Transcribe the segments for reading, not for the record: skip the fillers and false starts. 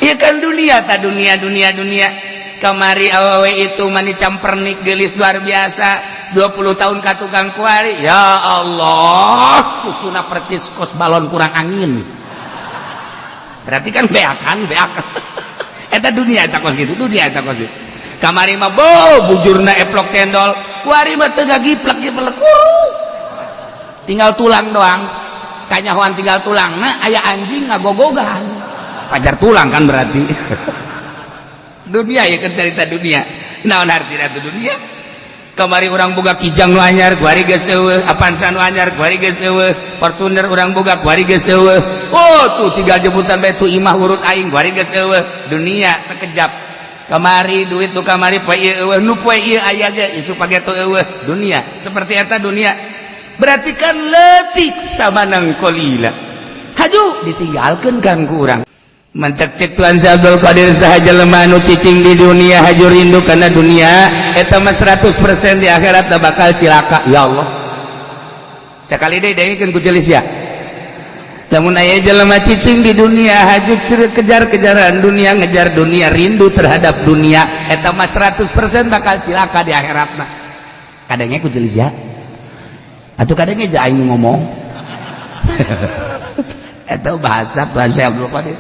Iya kan, dunia ta, dunia, dunia, dunia. Kamari awewe itu mani campernik, gelis luar biasa, 20 tahun ka tukang. Kuari, ya Allah, susuna percis kos balon kurang angin. Berarti kan beakan, beakan. Eta dunia, eta kos gitu dunia, eta kos gitu. Kamari mah bo bujurna eplok cendol, kuari mah teu ngagiplek giplek, kuru, tinggal tulang doang. Kanyahoan tinggal tulang. Nah, aya anjing ngagogogan pajar tulang kan. Berarti dunia ya kan, cerita dunia. Naon artina itu dunia? Kamari urang boga Kijang nu anyar, kuari geus eueuh. Avanza nu anyar, kuari geus eueuh. Fortuner urang boga, kuari geus eueuh. Oh, tuh tinggal jemputan bae tuh imah urut aing, kuari geus eueuh. Dunia sekejap. Kamari duit nu kamari, poe ieu eueuh, nu poe ieu aya ge isuk pageto eueuh. Dunia seperti eta dunia. Berarti kan leutik, samanan qalila, haju ditinggalkeun kan ku urang. Mantak cek Tuan Abdul Qadir, saha jelema nu cicing di dunia, haju rindu karena dunia, eta mah 100% di akhirat da bakal cilaka. Ya Allah, sekali deui dengekeun ku jelis ya. Lamun aya jelema cicing di dunia, haju kejar-kejaran dunia, ngejar dunia, rindu terhadap dunia, eta mah 100% bakal cilaka di akhiratna. Kadangnya ku jelis ya, atau kadangnya aja aing ngomong eta bahasa Tuhan Syekh Abdul Qadir.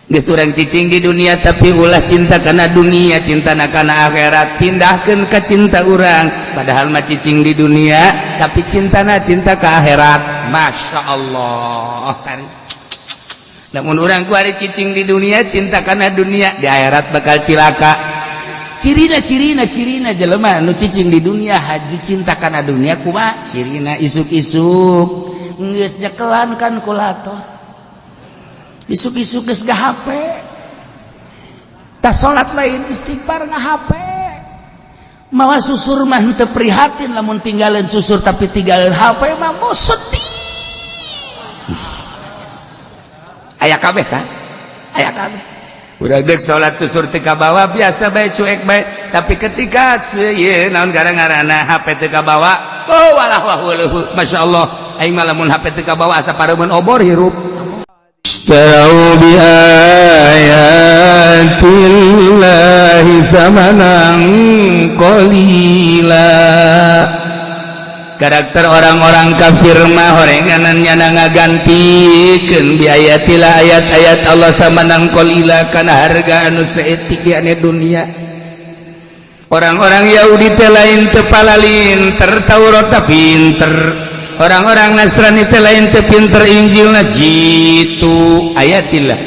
Geus urang cicing di dunia, tapi ulah cinta karena dunia, cinta kana akhirat. Pindahkeun ke cinta urang, padahal mah cicing di dunia, tapi cintana cinta ke akhirat. Masya Allah. Tarik, namun urang kuari cicing di dunia, cinta karena dunia, di akhirat bakal cilaka. Cirina, cirina, cirina jelema nu cicing di dunia, haju cinta kana dunia, kumaha cirina? Isuk-isuk geus nyekelan kalkulator, isuk-isuk geus HP, tas salat lain, istighfar nga HP, mawa susur mah teu prihatin lamun tinggalin susur, tapi tinggalin HP mah mau sedih. Aya kabeh kan, aya kabeh. Udah dek salat, susur teu kabawa, biasa bae, cuek bae. Tapi ketika ieu naon gara-garana HP teu kabawa, oh walah wah, Masya Allah, aing mah lamun HP teu kabawa asa pareumeun obor hirup. اشتروا بآيات الله ثمنا قليلا. Karakter orang-orang kafir mah horenganan nyana ngagantikeun biayatillah, ayat-ayat Allah, samanan qalila, kana harga anu saeutik, yakni dunia. Orang-orang Yahudi teh lain teu palalinter Taurat, pinter. Orang-orang Nasrani teh lain teu pinter Injilna, jitu ayatillah.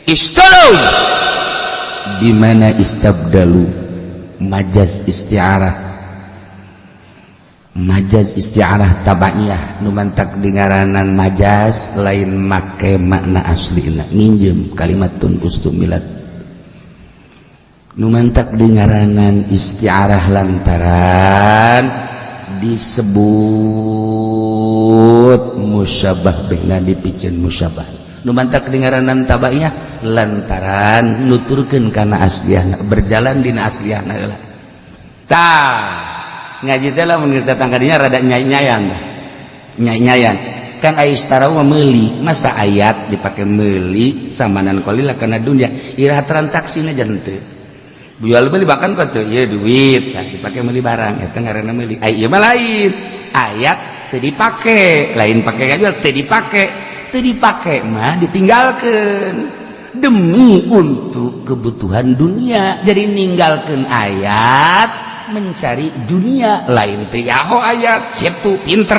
Istarau di mana istabdalu, majaz isti'arah, majaz isti'arah tabaiyah. Nu mantak dingaranan majaz, lain make makna aslina, nginjem kalimatun ustumilat. Nu mantak dingaranan isti'arah lantaran disebut musyabah bihna, dipiceun musyabah. Nu mantak dingaranan tabaiyah lantaran nuturkeun kana asliahna, berjalan dina asliahna heula. Tah, ngaji teh lamun geus datang ka dinya rada nyai-nyayan, nyai-nyayan kan. Ai istarau mah meuli, masa ayat dipake meuli samanan qalila kana dunia? Iraha transaksina? Jangan teu jual beli bahkan kok teu ieu duit, nah, dipake meuli barang, eta ngaranna meuli. Ai ieu mah lain, ayat teu dipake, lain pake ngajual, teu dipake. Teu dipake mah ditinggalkeun demi untuk kebutuhan dunia. Jadi ninggalkeun ayat mencari dunia, lain teu yaho ayat kitu pinter.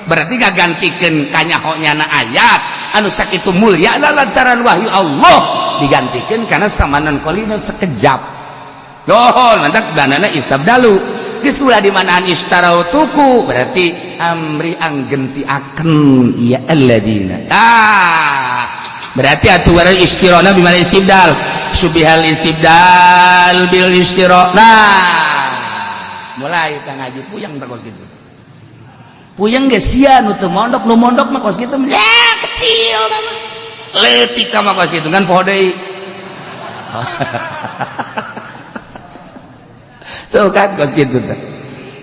Berarti gak gantikan kanyaho nyana ayat anu sakitu mulia lah lantaran wahyu Allah, digantikan karena samanan qalila, sekejap. Dohon mantak danana istabdalu. Geus ulah di manaan istarau tuku, berarti amri anggenti akan ya alladzina. Ah, berarti atuh warna istirona bimana istibdal, syubihal istibdal bil istiro. Nah, mulai tang ngaji puyeng tak kos gitu, puyeng geus sia nu teu mondok. Nu mondok mah kos kitu ya, kecil leutik mah kos kitu kan, poho deui. Tuh kan kos kitu teh,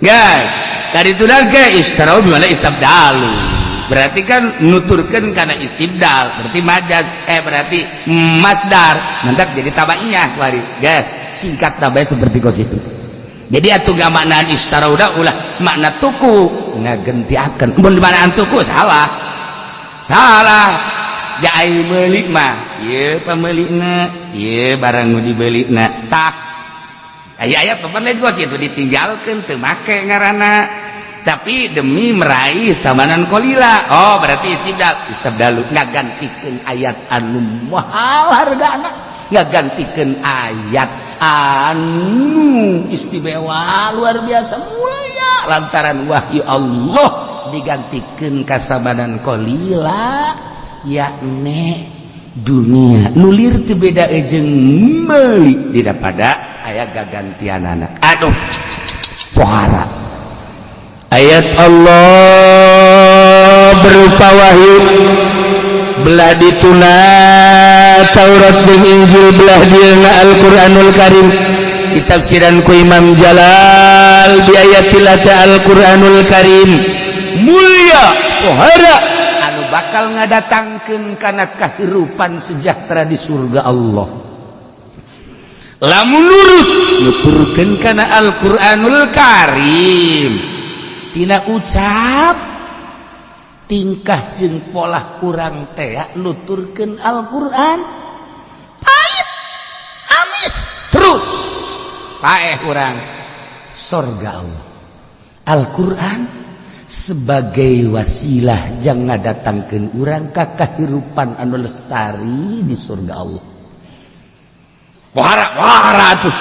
guys. Tadi itu ke istarau bimana istabdalu. Berarti kan nuturkeun kana istibdal, berarti majaz, berarti masdar. Mantak jadi tabaiyah kuari. Ge, singkat tabai seperti kos itu. Jadi atuh gak maknaan istarau ulah makna tuku ngagentiakeun. Mun dimaknaan tuku salah. Salah. Jai meuli mah, ieu pameulina, ieu barang nu dibelina. Tah. Aya aya papan lain kos itu ditinggalkeun teu make ngaranna. Tapi demi meraih samanan qalila. Oh, berarti istibdal, istabdalu ngagantikeun ayat anu mahal hargana, ngagantikeun ayat anu istimewa luar biasa mulia lantaran wahyu Allah digantikeun ka samanan qalila, yakni dunia nulir teu beda jeung meuli daripada aya gagantianana. Aduh, pohara ayat Allah berupa wahyu belah dituna Taurat jeung Injil, belah dieuna Al-Qur'anul Karim, ditafsiran ku Imam Jalal bi ayatil Al-Qur'anul Karim mulia pohara anu bakal ngadatangkeun kana kahirupan sejahtera di surga Allah lamun nurut nuturkeun kana Al-Qur'anul Karim. Tina ucap, tingkah jeung pola urang teh nuturkeun Al-Qur'an, pahit amis terus paeh urang sorga Allah. Al-Qur'an sebagai wasilah jangan ngadatangkeun urang ka kahirupan anu lestari di surga Allah. Pohara pohara tuh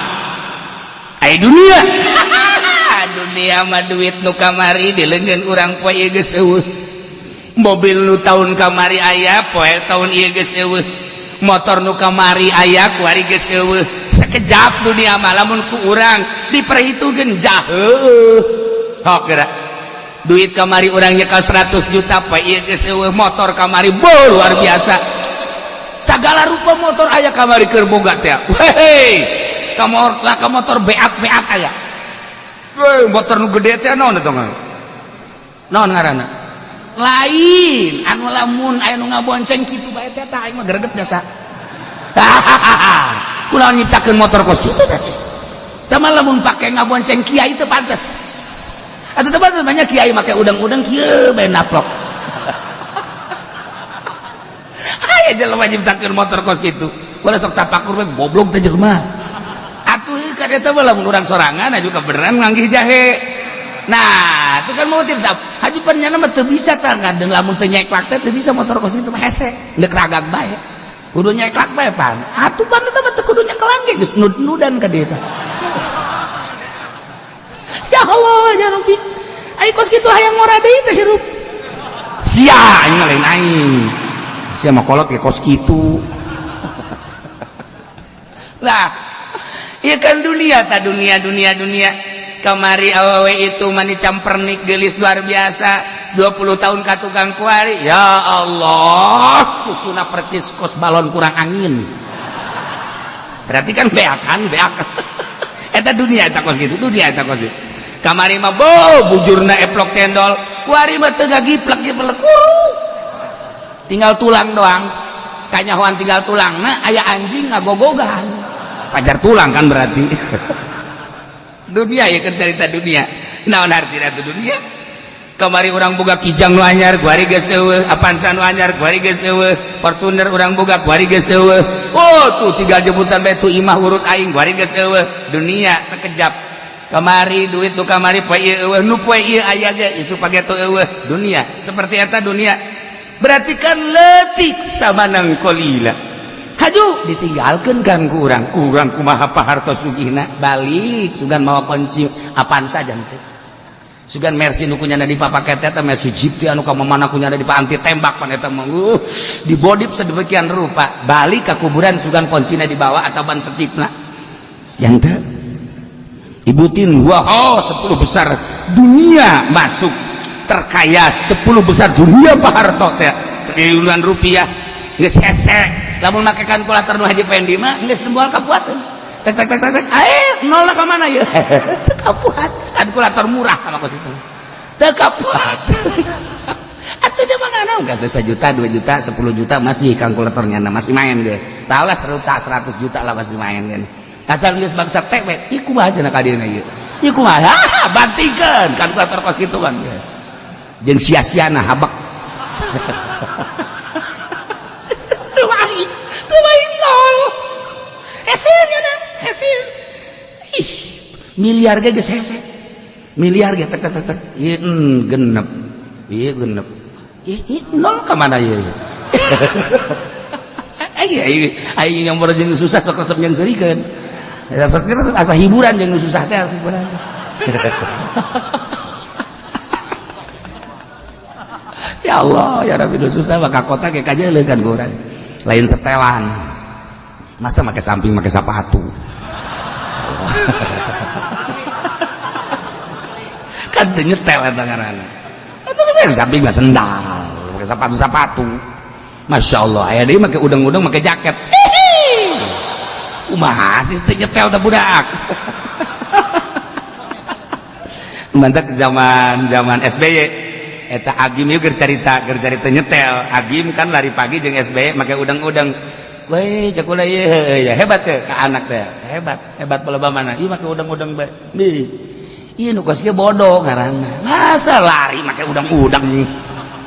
ai dunia. Dunia mah duit nu kamari di leungeun urang poe ieu geus eueuh, mobil nu tahun kamari aya poe tahun ieu geus eueuh, motor nu kamari aya kuari geus eueuh. Sekejap dunia mah lamun ku urang diperhitungkeun jauh. Hok geura duit kamari urang nyekel 100 juta, poe ieu geus eueuh. Motor kamari bo luar biasa, segala rupa motor aya kamari keur boga teh. Hei, ka lah ka motor beak-beak aya. Weh, motor nu gede teh naon eta naon ngaranna? Lain anu lamun aya nu ngabonceng kitu bae teh, tah aing mah greget jasa. Kunaon nyiptakeun motor kos kitu teh? Tah mah lamun pake ngabonceng kiai teu pantes atuh, teu pantes. Banyak kiai make udang-udang kieu bae naplok. Aya jelema nyiptakeun motor kos kitu. Kula sok tapakur we, goblok teh jelema atuh. Kan eta mah lamun urang sorangan juga beneran nganggih jahe. Nah, itu kan motif sap haji pan nyana mah teu bisa tah ngadeng lamun teu nyeklak teh teu bisa. Motor kos itu mah hese deuk ragag bae, kudu nyeklak bae pan atuh. Pan eta mah teu kudu nyekelan ge geus nud-nudan ka dieu tah. Ya Allah ya Rabbi, ai kos kitu hayang ngora deui teh hirup sia? Aing mah lain aing, sia mah kolot ge kos kitu lah. Iya kan dunia ta, dunia dunia dunia. Kamari awewe itu mani campernik gelis luar biasa, 20 tahun ka tukang kuari, ya Allah, susuna percis kos balon kurang angin. Berarti kan beakan beak eta dunia eta kos gitu. Dunia eta kos gitu. Kamari mah bo bujurna eplok cendol, kuari mah teu ngagiplek giplek, kuru tinggal tulang doang. Kanyahoan tinggal tulang. Nah, aya anjing ngagogogan pajar tulang kan. Berarti dunia ya kan, cerita dunia. Naon artina itu dunia? Kamari urang boga Kijang nu anyar, kuari geus eueuh. Avanza nu anyar, kuari geus eueuh. Fortuner urang boga, kuari geus eueuh. Oh, tuh tinggal jemputan bae tuh imah urut aing, kuari geus eueuh. Dunia sekejap. Kamari duit nu kamari poe ieu eueuh, nu poe ieu aya ge isu pageto eueuh. Dunia seperti eta dunia. Berarti kan leutik samanang qalila. Haju ditinggalkan kan ku urang. Kurang kumaha Pak Harto sugihna, balik sugan mawa kunci Avanza janten sugan Mercy nu kunyana dipapaket eta Mercy Jeep teh anu ka mana kunyana di anti tembak pan eta mah, dibodip sedemikian rupa. Balik ke kuburan sugan kuncina dibawa atau ban setipna janten. Ibutin wah, oh, 10 besar dunia masuk, terkaya 10 besar dunia Pak Harto teh, triliunan rupiah geus hese. Lamun make kalkulator nu Haji Pendi mah geus moal kapuateun, tek tek tek tek tek, eh, nol ka mana ya? Teu kapuat. Kalkulator murah sama kos itu teu kapuat atuh. Dia Enggak sejuta, 2 juta, 10 juta masih kalkulatornya masih main deh. Tahu lah 100 juta lah masih main kan. Asal geus bangsa teh we, ieu kumaha cenah ka dieuna ieu. Ieu kumaha? Bantingkeun kalkulator kos kitu kan geus. Jeung sia-siana habak. Teu main, teu main nol. Hese nya, hese. Ih, miliar ge geus hese. Miliar ge tek tek tek. Ieu genep. Ieu genep. Ih, nol ka mana ieu? Aing aing yang jeung susah sok resep jeung seurikeun. Resep asa hiburan jeung susah teh hiburan. Ya Allah, ya Rabbi, susah maka kota ge kajeuleun ku urang. Lain setelan. Masa make samping make sepatu. Kan teu nyetel eta ngaranna. Eta mah samping mah sendal, make sepatu-sepatu. Masya Allah, aya deui make udang-udang make jaket. Kumaha sih teu nyetel teh budak. Mantak zaman-zaman SBY eta Agim ieu keur carita nyetel. Agim kan lari pagi jeung SBY make udang-udang. Weh, cek ulah ieu ya hebat teh ka anak teh. Hebat, hebat palebah mana? Ieu make udang-udang bae. Nih. Ieu nu kos kieu bodoh ngaranna. Masa lari make udang-udang?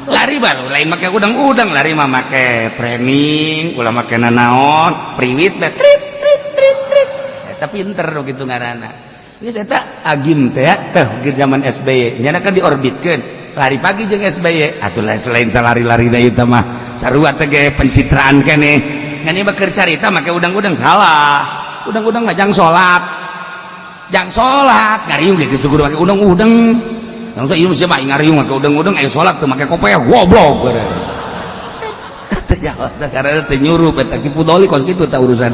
Lari baru lain make udang-udang, lari mah make training, ulah make nanaon, priwit bae trit trit trit trit. Eta pinter kitu ngaranna. Geus eta Agim teh teh ge zaman SBY, nyana kan diorbitkeun. Lari pagi jeung SBY, atuh selain salari-larina ieu mah sarua teh ge pencitraan keneh. Ngan ieu mah keur carita make udang-udang salah. Udang-udang mah jang salat. Jang salat, ngariung ge geus kudu make udang-udang. Langsung ieu mah ngariung make udang-udang aya salat teu make kopeah goblok. Teu jawab karena teu nyurup eta Ki Pudoli kos kitu tah urusan.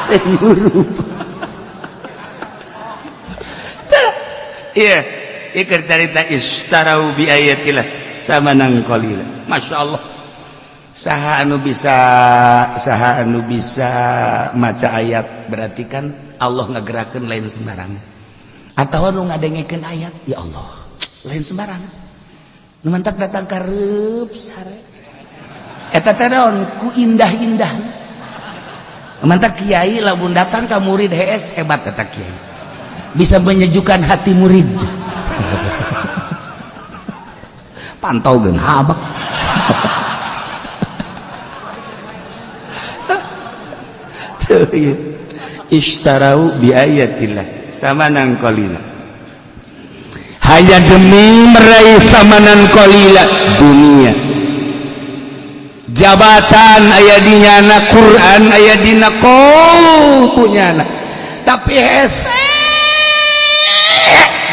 Teu nyurup. Iya, ieu keur carita istarau bi ayatillah samanan qalila. Masya Allah. Saha anu bisa maca ayat berarti kan Allah ngagerakeun lain sembarangan. Atawa nu ngadengekeun ayat, ya Allah, lain sembarangan. Nu mantak datang ka reup sare. Eta teh naon ku indah-indahna. Nu mantak kiai lamun datang ka murid hees hebat eta kiai. Bisa menyejukkan hati murid. Pantau geun habak. Ishtarau bi ayatillah samanan qalila. Hanya demi meraih samanan qalila dunia. Jabatan aya di nyana, Quran aya dina punyana. Tapi hese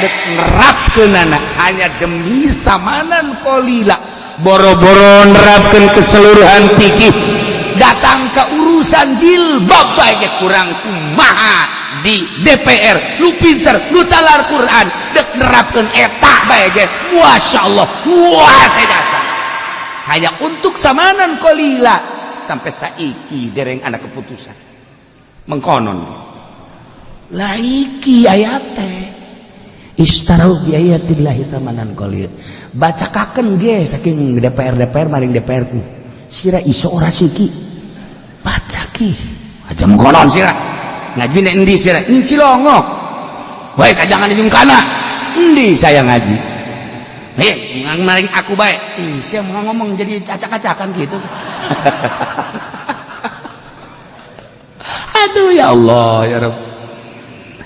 dek nerapkeunana hanya demi samanan qalila. Boro-boro nerapkeun keseluruhan fikih. Datang ke urusan jilbab bae kurang kumaha di DPR lu pinter lu talar Quran dek nerapkeun eta bae ge masyaallah wah saya hanya untuk samanan qalila sampai saiki dereng anak keputusan mengkonon laiki ayat teh istarau bi ayatillahi samanan qalila bacakakeun ge saking DPR DPR maring DPR ku sira iso ora siki baca ki aja mengkonon sira ngaji nek endi sira ning Cilongok wae jangan jeung kana endi saya ngaji heh maring aku bae ih sia mau ngomong jadi acak-acakan gitu. Aduh ya Allah ya Rabb,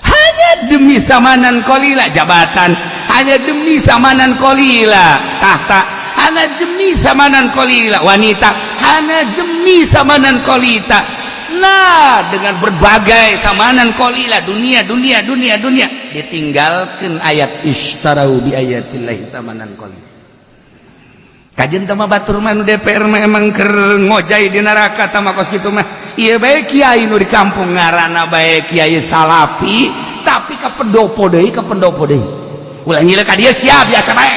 hanya demi samanan qalila jabatan, hanya demi samanan qalila tahta, hanya demi samanan qalila wanita, hanya demi samanan qalita. Nah, dengan berbagai samanan qalila dunia dunia dunia dunia ditinggalkan ayat istarau bi ayatillahi samanan qalila. Kajen tama batur mah nu DPR mah emang keur ngojay di neraka tama kos kitu mah. Ieu bae kiai nu di kampung ngaranna bae kiai salapi tapi ka pendopo deui ka pendopo deui. Ulah nyileuh ka dieu sia biasa bae.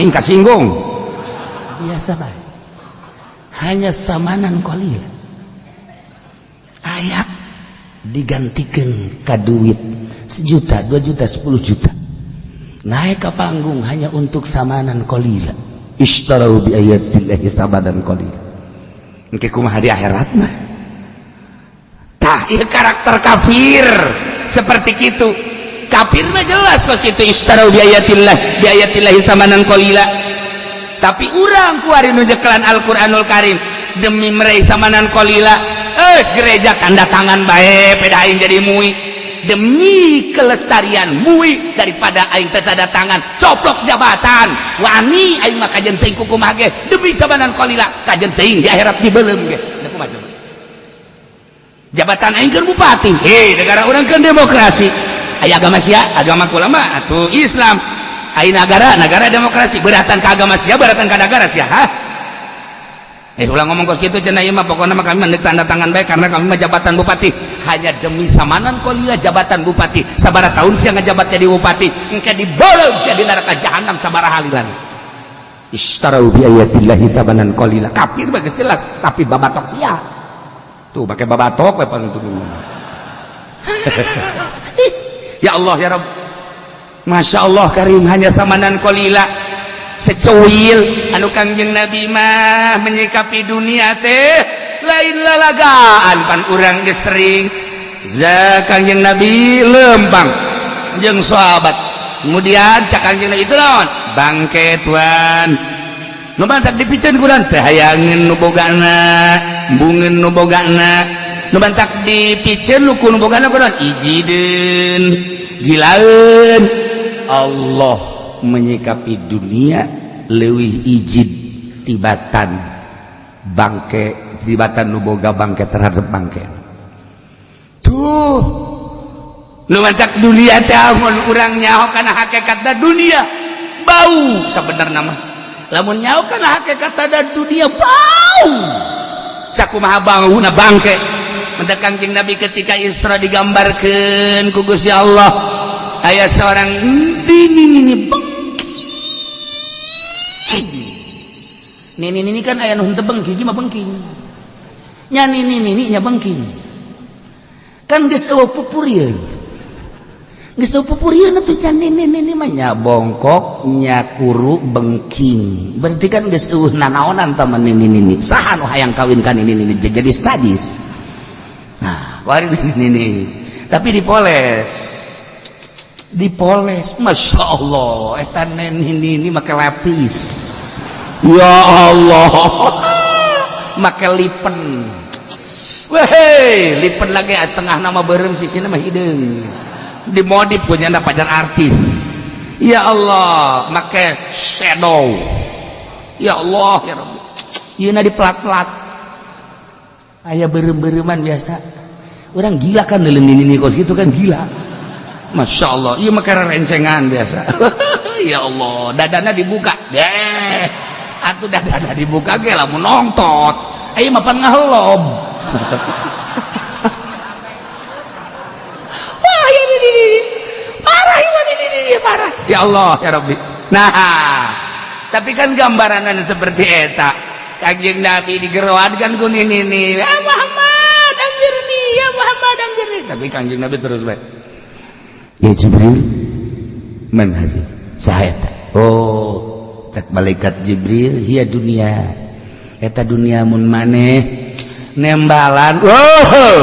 Aing kasinggung. Biasa bae. Hanya samanan qalila. Ayat digantikan ka duit 1 juta, 2 juta, 10 juta. Naik ke panggung hanya untuk samanan qalila. Ishtarau bi ayatillahi tsamanan qalila. Engke kumaha di akhirat mah? Tah, ieu karakter kafir seperti itu. Kafir mah jelas kos kitu, ishtarau bi ayatillah bi ayatillahi tsamanan qalila. Tapi urang kuari nu nyekelan Al-Qur'anul Karim demi meraih samanan qalila, gereja tanda tangan bae peda aing jadi MUI demi kelestarian MUI, daripada aing teu tanda tangan coplok jabatan, wani aing mah kajen teuing kukumaha ge demi samanan qalila, kajen teuing di akhirat dibeuleum ge. Da kumaha coba? Jabatan aing kan bupati, hei, negara urang kan demokrasi, aya agama sia, agama kula mah atuh Islam. Aya negara, negara demokrasi, beratan ke agama sia, beratan ke negara sia, hah? Ulah ngomong kos gitu cenah, ieu mah pokoknya mah kami mah tanda tangan bae karena kami mah jabatan bupati hanya demi samanan qalila. Jabatan bupati sabaraha tahun sia ngajabat jadi bupati? Engke dibolong sia di neraka jahanam sabaraha halilan. Ishtarau bi ayatillahi samanan qalila. Kafir bagus jelas, tapi babatok sia tuh pakai babatok we pangtutung. Ya Allah, ya Rabb, Masya Allah Karim, hanya samanan qalila, secuil. Anu Kangjeng Nabi mah menyikapi dunia teh lain lalagaan. Pan urang geus sering za Kangjeng Nabi lempang jeung sahabat, kemudian cak Kangjeng Nabi, itu naon? Bangke, tuan. Nu mantak dipiceun kurang teh hayangeun nu bogana, embungeun nu bogana. Nu mantak dipiceun nu ku nu bogana kurang ijideun, gilaeun. Allah menyikapi dunia leuwih ijid tibatan bangke, tibatan nu boga bangke terhadap bangke. Tuh, nu mancak dunia teh mun urang nyaho kana hakikatna, dunia bau. Sabenerna mah lamun nyaho kana hakikatna, dunia bau. Sakumaha bauna bangke? Mendak Kangjeng Nabi ketika Isra digambarkeun ku Gusti Allah, aya seorang nini nini bengking. Nini nini kan aya nu henteu bengking mah, bengking nya. Nini nini nya bengking kan geus eueuh pupurieun, geus eueuh pupurieun atuh can. Nini nini mah nya bongkok, nya kuru, bengking, berarti kan geus eueuh nanaonan tah mah nini nini. Saha nu hayang kawin ka nini nini jadi sadis? Nah, kuari nini nini tapi dipoles, dipoles, masya Allah, eta nini nini make lapis, ya Allah, make lipen. Weh, lipen lagi tengah nama berem, sisina mah hideung, dimodif punya pacar artis. Ya Allah, make shadow. Ya Allah, ya Rabbi, ieu di plat-plat aya berem-bereman. Biasa orang gila kan neuleun nini kos gitu kan, gila. Masya Allah, iya, make rencengan biasa. Ya Allah, dadana dibuka deh atuh, dadana dibuka ge lamun nongtot ayo mah pan ngahelob. Wah, ini ini parah ini ini parah. Ya Allah, ya Rabbi. Nah, tapi kan gambaran seperti eta, Kanjeng Nabi digeroan kan ku nini nih, ya Muhammad anjirni, ya Muhammad anjirni. Tapi Kanjeng Nabi terus baik, ya Jibril, man hazi? Saha eta? Oh, cek malaikat Jibril, hiya dunia, eta dunia. Mun maneh nembalan, oh,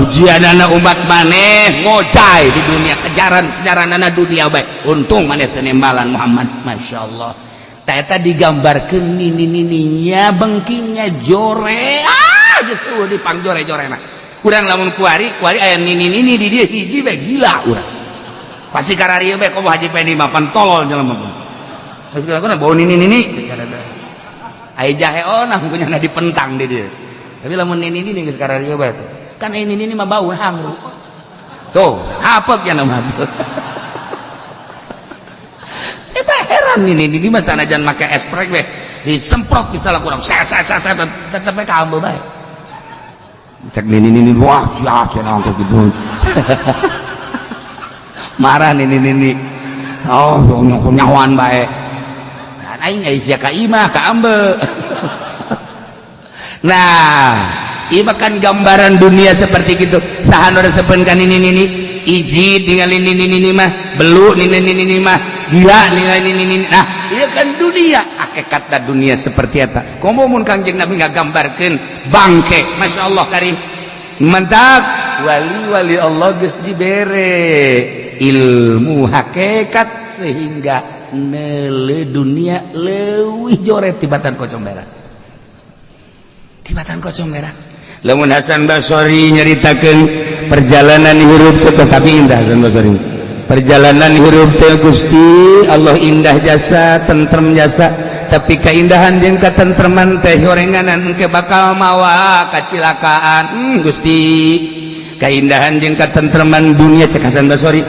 ujian anak umat maneh ngocai di dunia, kejaran kejaran anak dunia baik, untung maneh teu nembalan, Muhammad. Masya Allah, eta digambarkeun nini nininya bengkingnya jore, ah, geus eueuh dipang jore jorena. Urang lamun kuari kuari aya nini nini di dieu hiji bae, gila urang pasti. Kararieu bae komo Haji Pendi mah pan tolol jelema pun. Geus kira bau nini nini aya jahe onah punya dipentang di dieu. Tapi lamun nini nini geus kararieu bae kan, ini nini mah bau hangru tuh, apek ya nama tuh. Saya tak heran, ini ini mah sanajan make esprek we disemprot misalnya kurang set set set set, tetep we kaambe bae. Cek nini nini, wah, sia cenah gitu, marah nini nini. Oh, nyahoan bae aing ai sia ka imah ka ambe. Nah, ieu mah kan gambaran dunia seperti gitu. Saha nu resepeun ka nini nini? Iji tinggal nini nini mah belu, nini nini mah gila, nini nini. Nah, Iya kan, dunia hakikat dunia seperti eta. Komo mun Kangjeng Nabi ngagambarkeun bangke. Masya Allah karim, mantap. Wali-wali Allah geus dibere ilmu hakikat sehingga neuleu dunia leuwih joret tibatan kocong berak, tibatan kocong berak. Lamun Hasan Basori nyaritakeun perjalanan hirup, tetapi indah Hasan Basori perjalanan hirup teh. Gusti Allah, indah jasa, tentrem jasa, tapi keindahan jeung katentreman teh horenganan engke bakal mawa kacilakaan. Gusti, keindahan jeung katentreman dunia, cek Hasan Basori,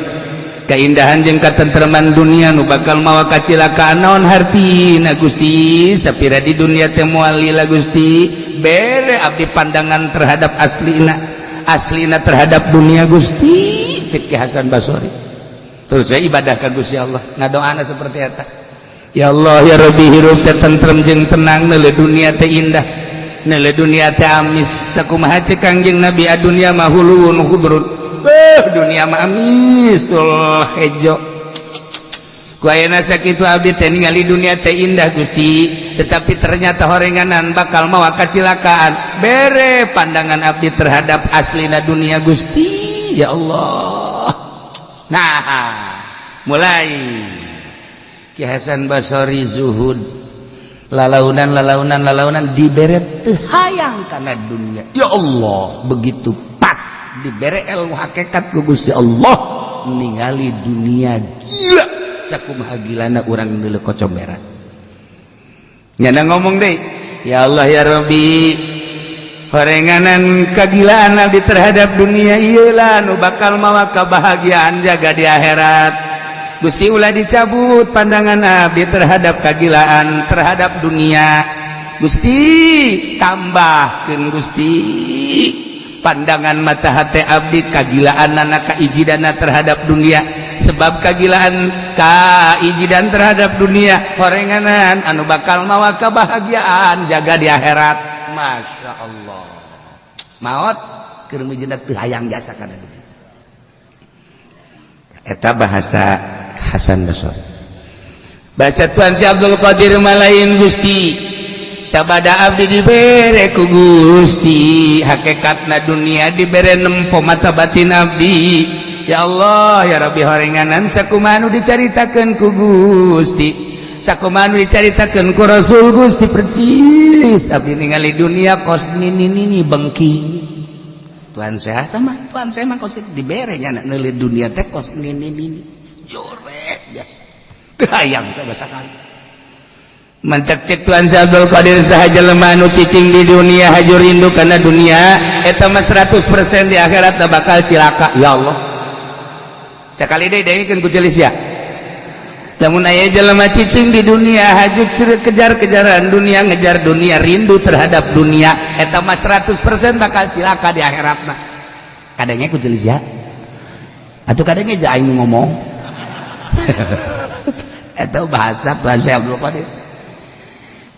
keindahan jeung katentreman dunia nu bakal mawa kacilakaan naon hartina? Gusti, sapira di dunia teh moal lila. Gusti, bere abdi pandangan terhadap aslina, aslina terhadap dunia, Gusti, cek Hasan Basori. Terus saya ibadah ka Gusti Allah, ngadoana seperti eta, ya Allah ya Rabbi, hirup teh tentrem jeung tenang, neuleu dunia teh indah, neuleu dunia teh amis. Sakumaha cek Kangjeng Nabi, dunia mah hulun khudrun. Dunia mah amis tul hejo. Ku ayeuna sakitu abdi teh ningali dunia teh indah, Gusti, tetapi ternyata horenganan bakal mawa kacilakaan. Bere pandangan abdi terhadap aslina dunia, Gusti, ya Allah. Nah, mulai Ki Hasan Basori zuhud, lalaunan lalaunan lalaunan, dibere teu hayang kana dunia. Ya Allah, begitu pas dibere ilmu hakikat ku Gusti Allah, ningali dunia gila sakumaha gilana urang neuleu kocomberan. Nyana ngomong deh, ya Allah ya Rabbi, horenganan kagilaan abdi terhadap dunia iyalah nu bakal mawa kebahagiaan jaga di akhirat. Gusti, ulah dicabut pandangan abdi terhadap kagilaan terhadap dunia. Gusti, tambahkeun, Gusti, pandangan mata hati abdi, kagilaan anak kaijidana terhadap dunia, sebab kagilaan kaijidan terhadap dunia horenganan anu bakal mawa kebahagiaan jaga di akhirat. Masya Allah, maot keur mijeuna teu hayang jasa kana dunia. Eta bahasa Hasan Basri. Bahasa Tuan Syekh Abdul Qadir malain, Gusti, sabada abdi dibere ku Gusti hakikatna dunia, dibere nempo mata batin abdi, ya Allah ya Rabbi, horenganan sakumaha nu dicaritakeun ku Gusti, sakumaha nu dicaritakeun ku Rasul Gusti, percis abdi ningali dunia kos nini nini bengking. Tuhan sehat mah, Tuhan saya mah kos dibere nya neuleu dunia teh kos nini nini joret biasa, teu hayang sama sakali. Mantak cek Tuhan Syekh Abdul Qadir, saha jelema nu cicing di dunia, haju rindu kana dunia, eta mah 100% di akhirat bakal cilaka. Ya Allah, sekali deui dengekeun ku celis ya. Lamun aya jelema cicing di dunia, haju kejar-kejaran dunia, ngejar dunia, rindu terhadap dunia, eta mah 100% bakal cilaka di akhiratna. Kadangnya ku celis ya atau kadangnya aja aing ngomong. Eta bahasa Tuhan Syekh Abdul Qadir.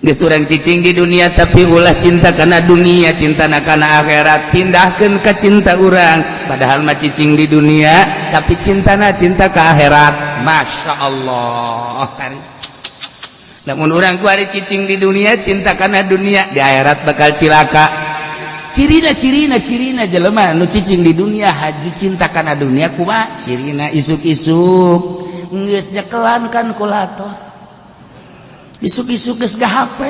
Geus urang cicing di dunia, tapi ulah cinta kana dunia, cinta kana akhirat. Pindahkeun ka cinta urang, padahal mah cicing di dunia, tapi cintana cinta ke akhirat. Masya Allah. Namun urang kuari cicing di dunia, cinta kana dunia, di akhirat bakal cilaka. Cirina, cirina, cirina jelema nu cicing di dunia, haju cinta kana dunia kumaha cirina? Isuk-isuk geus nyekelan kalkulator, isuk-isuk geus HP,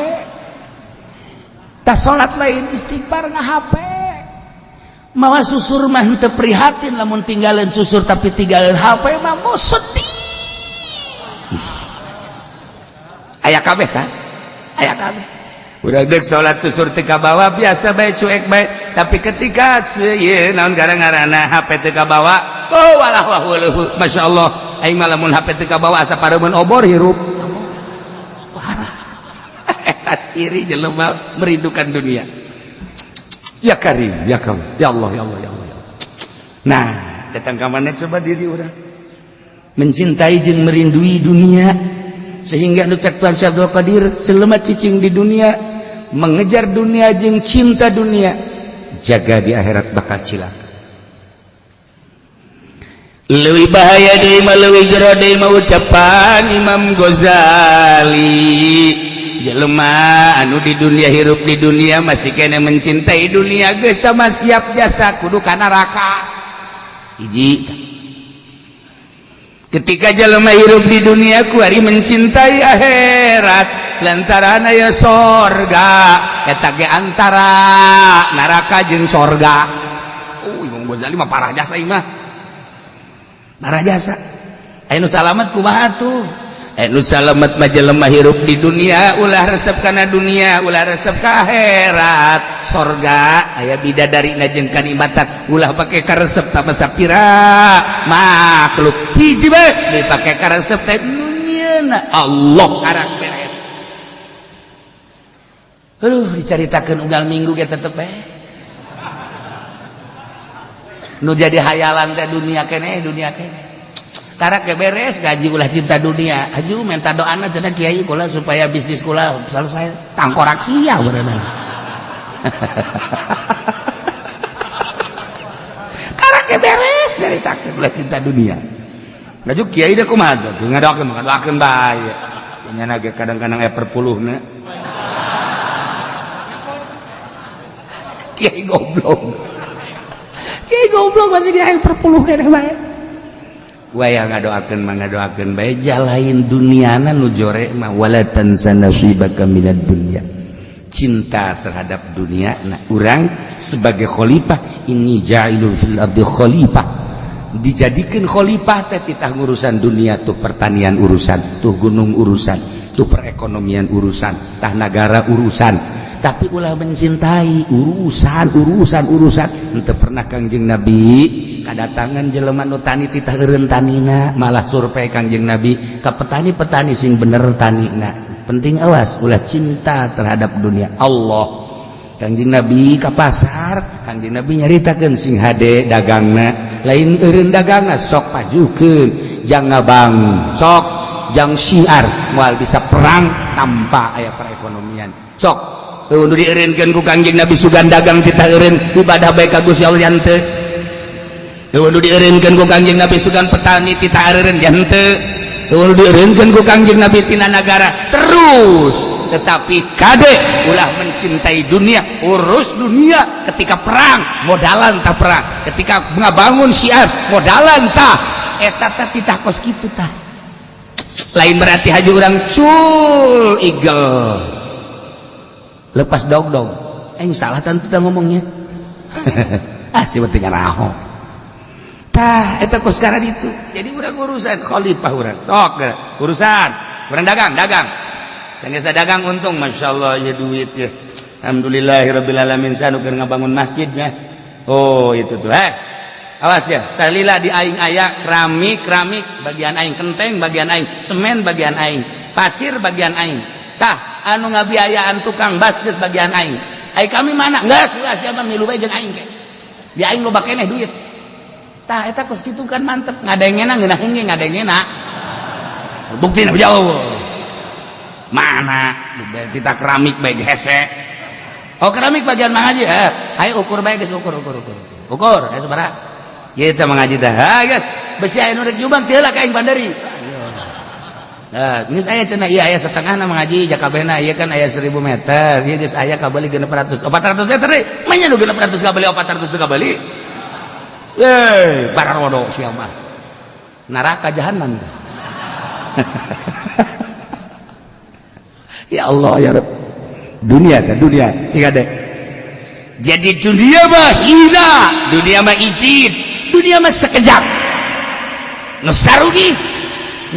tas salat lain istighfar, nga HP, mawa susur mah teu prihatin lamun tinggalin susur, tapi tinggalin HP mah mau sedih. Aya kabeh kan, aya kabeh. Udah dek salat susur teu kabawa, biasa bae, cuek bae, tapi ketika ieu naon gara-garana HP teu kabawa, oh walah wah. Masya Allah, aing mah lamun HP teu kabawa asa pareumeun obor hirup. Parah eta ciri jelema merindukan dunia. Ya Karim, ya Karim, ya Allah, ya Allah, ya Allah, ya Allah. Nah, datang ka mana coba diri urang mencintai jeung merindui dunia, sehingga nu cek Tuhan Syekh Abdul Qadir, jelema cicing di dunia, mengejar dunia jeung cinta dunia, jaga di akhirat bakal cilaka. Leuwih bahaya deui mah, leuwih jero deui mah, ucapan Imam Ghazali, jelema anu di dunia, hirup di dunia, masih kena mencintai dunia, geus mah siap jasa kudu ka neraka. Hiji, ketika jelema hirup di dunia kuari mencintai akhirat lantaran aya sorga, eta ge antara neraka jeung sorga. Oh, Imam Ghazali mah parah jasa ieu mah, parah jasa. Aya nu salamet kumaha tuh? Anu salamet mah jelema hirup di dunia ulah resep kana dunia, ulah resep ka akhirat. Sorga aya bidadari na jeung kanikmatan, ulah pake karesep tama sapira makhluk. Hiji bae dipake karesep teh nu nyieuna Allah, karak beres. Aduh, dicaritakeun unggal minggu ge tetep bae nu jadi hayalan teh dunia keneh, dunia keneh. Karak ge beres gaji, ulah cinta dunia. Aju minta doana cenah, kiai kula supaya bisnis kula selesai. Tangkorak sia berenang. Karak ge beres caritakeun ulah cinta dunia. Ngaju kiai deh kumaha tuh ngadoakeun, ngadoakeun bae nya ge, kadang-kadang aya perpuluhna. Kiai goblok, kiai goblok, masih dia perpuluh keneh bae. Waya ngadoakeun mah ngadoakeun bae, jalain duniana nu jore mah wala tansa nasibaka minad dunya, cinta terhadap dunia. Nah, urang sebagai khalifah, inni ja'ilun fil ardi khalifah, dijadikan khalifah teh titah ngurusan dunia tuh, pertanian urusan tuh, gunung urusan tuh, perekonomian urusan tah, nagara urusan, tapi ulah mencintai urusan urusan urusan. Henteu pernah Kangjeng Nabi kadatangan jelema nu tani titah eureun tanina, malah survei Kangjeng Nabi ka petani-petani sing bener tanina. Penting, awas, ulah cinta terhadap dunia. Allah, Kangjeng Nabi ka pasar, Kangjeng Nabi nyaritakeun sing hade dagangna, lain eureun dagangna, sok pajukeun jang ngabang, sok jang syiar, moal bisa perang tanpa aya perekonomian. Sok nu dieureunkeun ku Kangjeng Nabi sugan dagang kita eureun, ibadah bae ka Gusti Allah henteu. Nu dieureunkeun ku Kangjeng Nabi sugan petani tita eureun henteu. Nu dieureunkeun ku Kangjeng Nabi tina nagara terus, tetapi kade ulah mencintai dunia. Urus dunia, ketika perang modalan tah, perang ketika ngabangun syiar modalan tah, eta teh titah kos kitu tah. Lain berarti haji urang cul igel lepas dog dog, eh salah tentu kita ngomongnya. Ah, si pentingnya raho tah eta kos sekarang itu. Jadi urang urusan khalifah, urang tok urusan urang dagang, dagang sanggeus dagang untung, masya Allah ya, duit ya, alhamdulillahirabbil alamin, sanu keur ngabangun masjidnya. Oh, itu tuh, eh awas ya, salila di aing aya keramik, keramik bagian aing, kenteng bagian aing, semen bagian aing, pasir bagian aing, tah anu ngabiayaan tukang bas geus bagian aing. Ai kami mana geus ulah, siapa milu bae jeung aing ke di aing loba keneh duit tah. Eta kos kitu kan mantep ngadengena, ngeunaheun ge ngadengena, buktina jauh mana kita keramik bae hese. Oh, keramik bagian Mang Haji, eh ayo ukur bae geus, ukur ukur ukur ukur, ayo sabaraha kita Mang Haji tah. Ha geus, besi aya nu rek nyumbang teu lah ka aing panderi. Nah, geus aya cenah, ieu aya setengah na Mang Haji jakabehna, ieu kan aya 1000 meter, ieu geus aya kabeli 600, 400 meter deui. Manya nu 600 kabeli, 400 kabeli. Ye, bararodo sia mah. Neraka jahanam. Ya Allah ya Rabb. Dunia kan dunia sing ade. Jadi dunia mah hina, dunia mah izin, dunia mah sekejap. Nu sarugi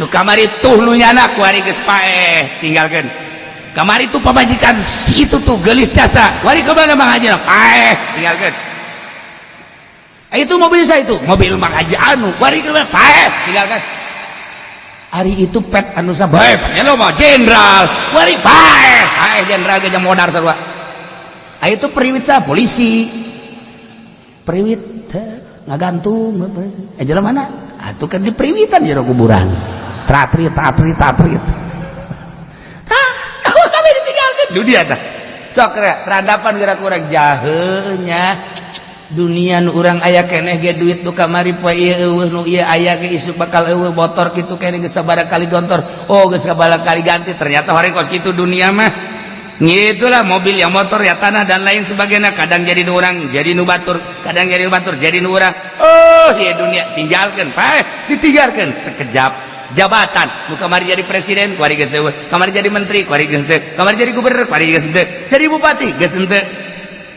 nu kamari tuh nu nyana kuari geus paeh tinggalkeun. Kamari tuh pamajikan si itu tuh gelis jasa, wari kemana Mang Haji? Paeh tinggalkeun. Itu mobil saya, itu mobil Mang Haji anu, wari kemana? Paeh tinggalkan. Ari itu pet anu sabae lo mah jenderal, wari paeh paeh jenderal ge modar sarua. Ah, itu periwit sa polisi periwit ngagantung eh jalan mana atuh kan di periwitan jero kuburan, tratrit tatrit tatrit tah kami ditinggalkan dunia tah. Sok radapan gerak kurang jahenya. Dunia nu urang aya keneh ge, duit nu kamari poe ieu euweuh, nu ieu aya ge isuk bakal euweuh. Motor kitu keneh geus sabaraha kali gontor, oh, geus sabaraha kali ganti. Ternyata hari kos kitu dunia mah. Gitulah, mobil yang motor ya, tanah dan lain sebagainya, kadang jadi nu urang jadi nu batur, kadang jadi nu batur jadi nu urang. Oh iya, dunia tinggalkan, Pak, ditinggalkan sekejap. Jabatan nu kamari jadi presiden, kuari geus euweuh. Kamari jadi menteri, kuari geus teu. Kamari jadi gubernur, kuari geus teu. Jadi bupati geus henteu.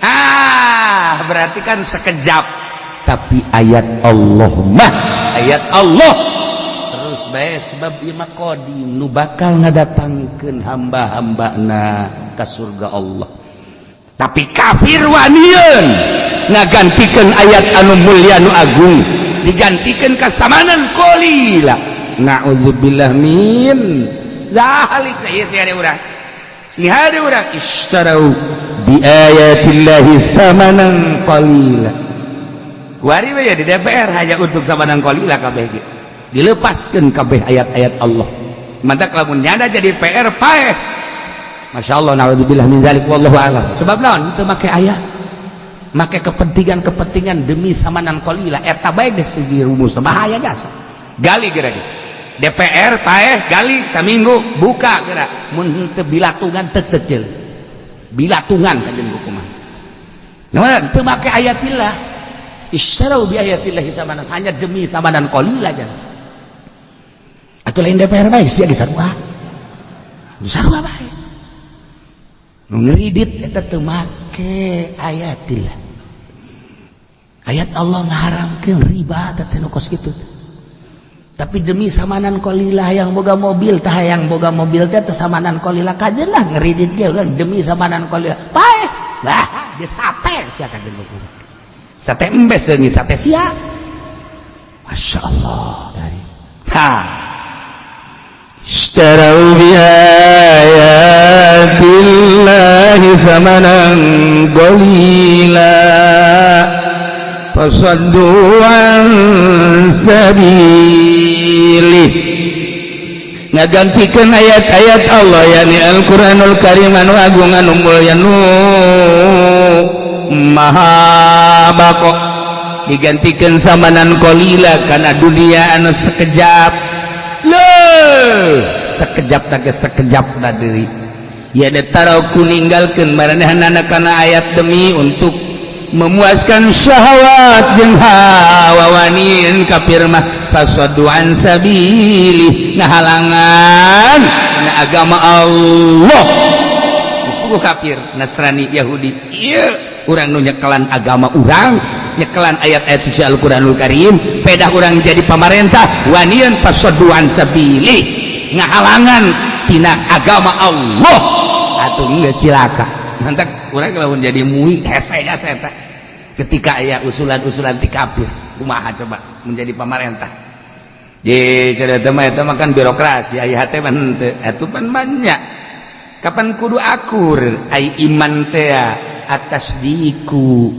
Ah, berarti kan sekejap. Tapi ayat Allah mah ayat Allah terus bae, sebab ieu mah qadim, nu bakal ngadatangkeun hamba-hambana ka surga Allah. Tapi kafir wanian ngagantikeun ayat anu mulia, anu agung, digantikeun ka samanan qalila. Na'udzubillah min zalik. Ieu sih ada urang, sing hade urang ishtarau bi ayatillahi thamanan qalila. Kuari we ya di DPR hanya untuk samanan qalila kabeh ge dilepaskan kabeh ayat-ayat Allah. Mantak lamun nyada jadi PR paeh. Masya Allah, na'udzubillah min zalik, wallahu alam. Sebab naon? Teu make ayat, make kepentingan-kepentingan demi samanan qalila. Eta bae geus rumus bahaya jasa. Gali geura DPR paeh, gali saminggu, buka geura. Mun henteu bilatungan teu kecil bilatungan kajen hukuman. Nah, teu make ayatillah. Istarau bi ayatillahi samanan, hanya demi samanan qalila aja. Atau lain DPR bae sia geus sarua, sarua bae nu ngeridit eta teu make ayatillah. Ayat Allah ngaharamkeun riba teh nu kos kitu, tapi demi samanan qalila yang boga mobil tah, yang boga mobil teh teh samanan qalila kajen lah. Ngeridit ge ulah demi samanan qalila paeh lah, di sate sia kajen hukum sate embes seungit sate sia. Masya Allah dari ha اشتروا بآيات الله ثمنا قليلا فصدوا عن سبيله. Ngagantikan ayat-ayat Allah, yakni Al-Qur'anul Karim anu agung, anu mulya, nu maha bako, digantikan samanan qalila karena dunia anu sekejap. Loh, sekejap na sekejap na deui ya. Taraku ninggalkeun maranehna kana ayat demi untuk memuaskan syahwat jeung hawa. Wanian kafir mah fasaddu an sabili, ngahalangan na agama Allah. Geus kafir Nasrani Yahudi ieu, urang nu nyekelan agama urang, nyekelan ayat-ayat suci Al-Qur'anul Karim, pedah urang jadi pamarentah wanian fasaddu an sabili, ngahalangan tina agama Allah. Atuh geus cilaka. Mantak urang lamun jadi MUI hese jasa eta ketika aya usulan-usulan ti kafir. Kumaha coba menjadi pamarentah? Ye, cerita mah eta mah kan birokrasi, aya hate mah henteu. Atuh pan banyak. Kapan kudu akur ai iman teh? At-tasdiqu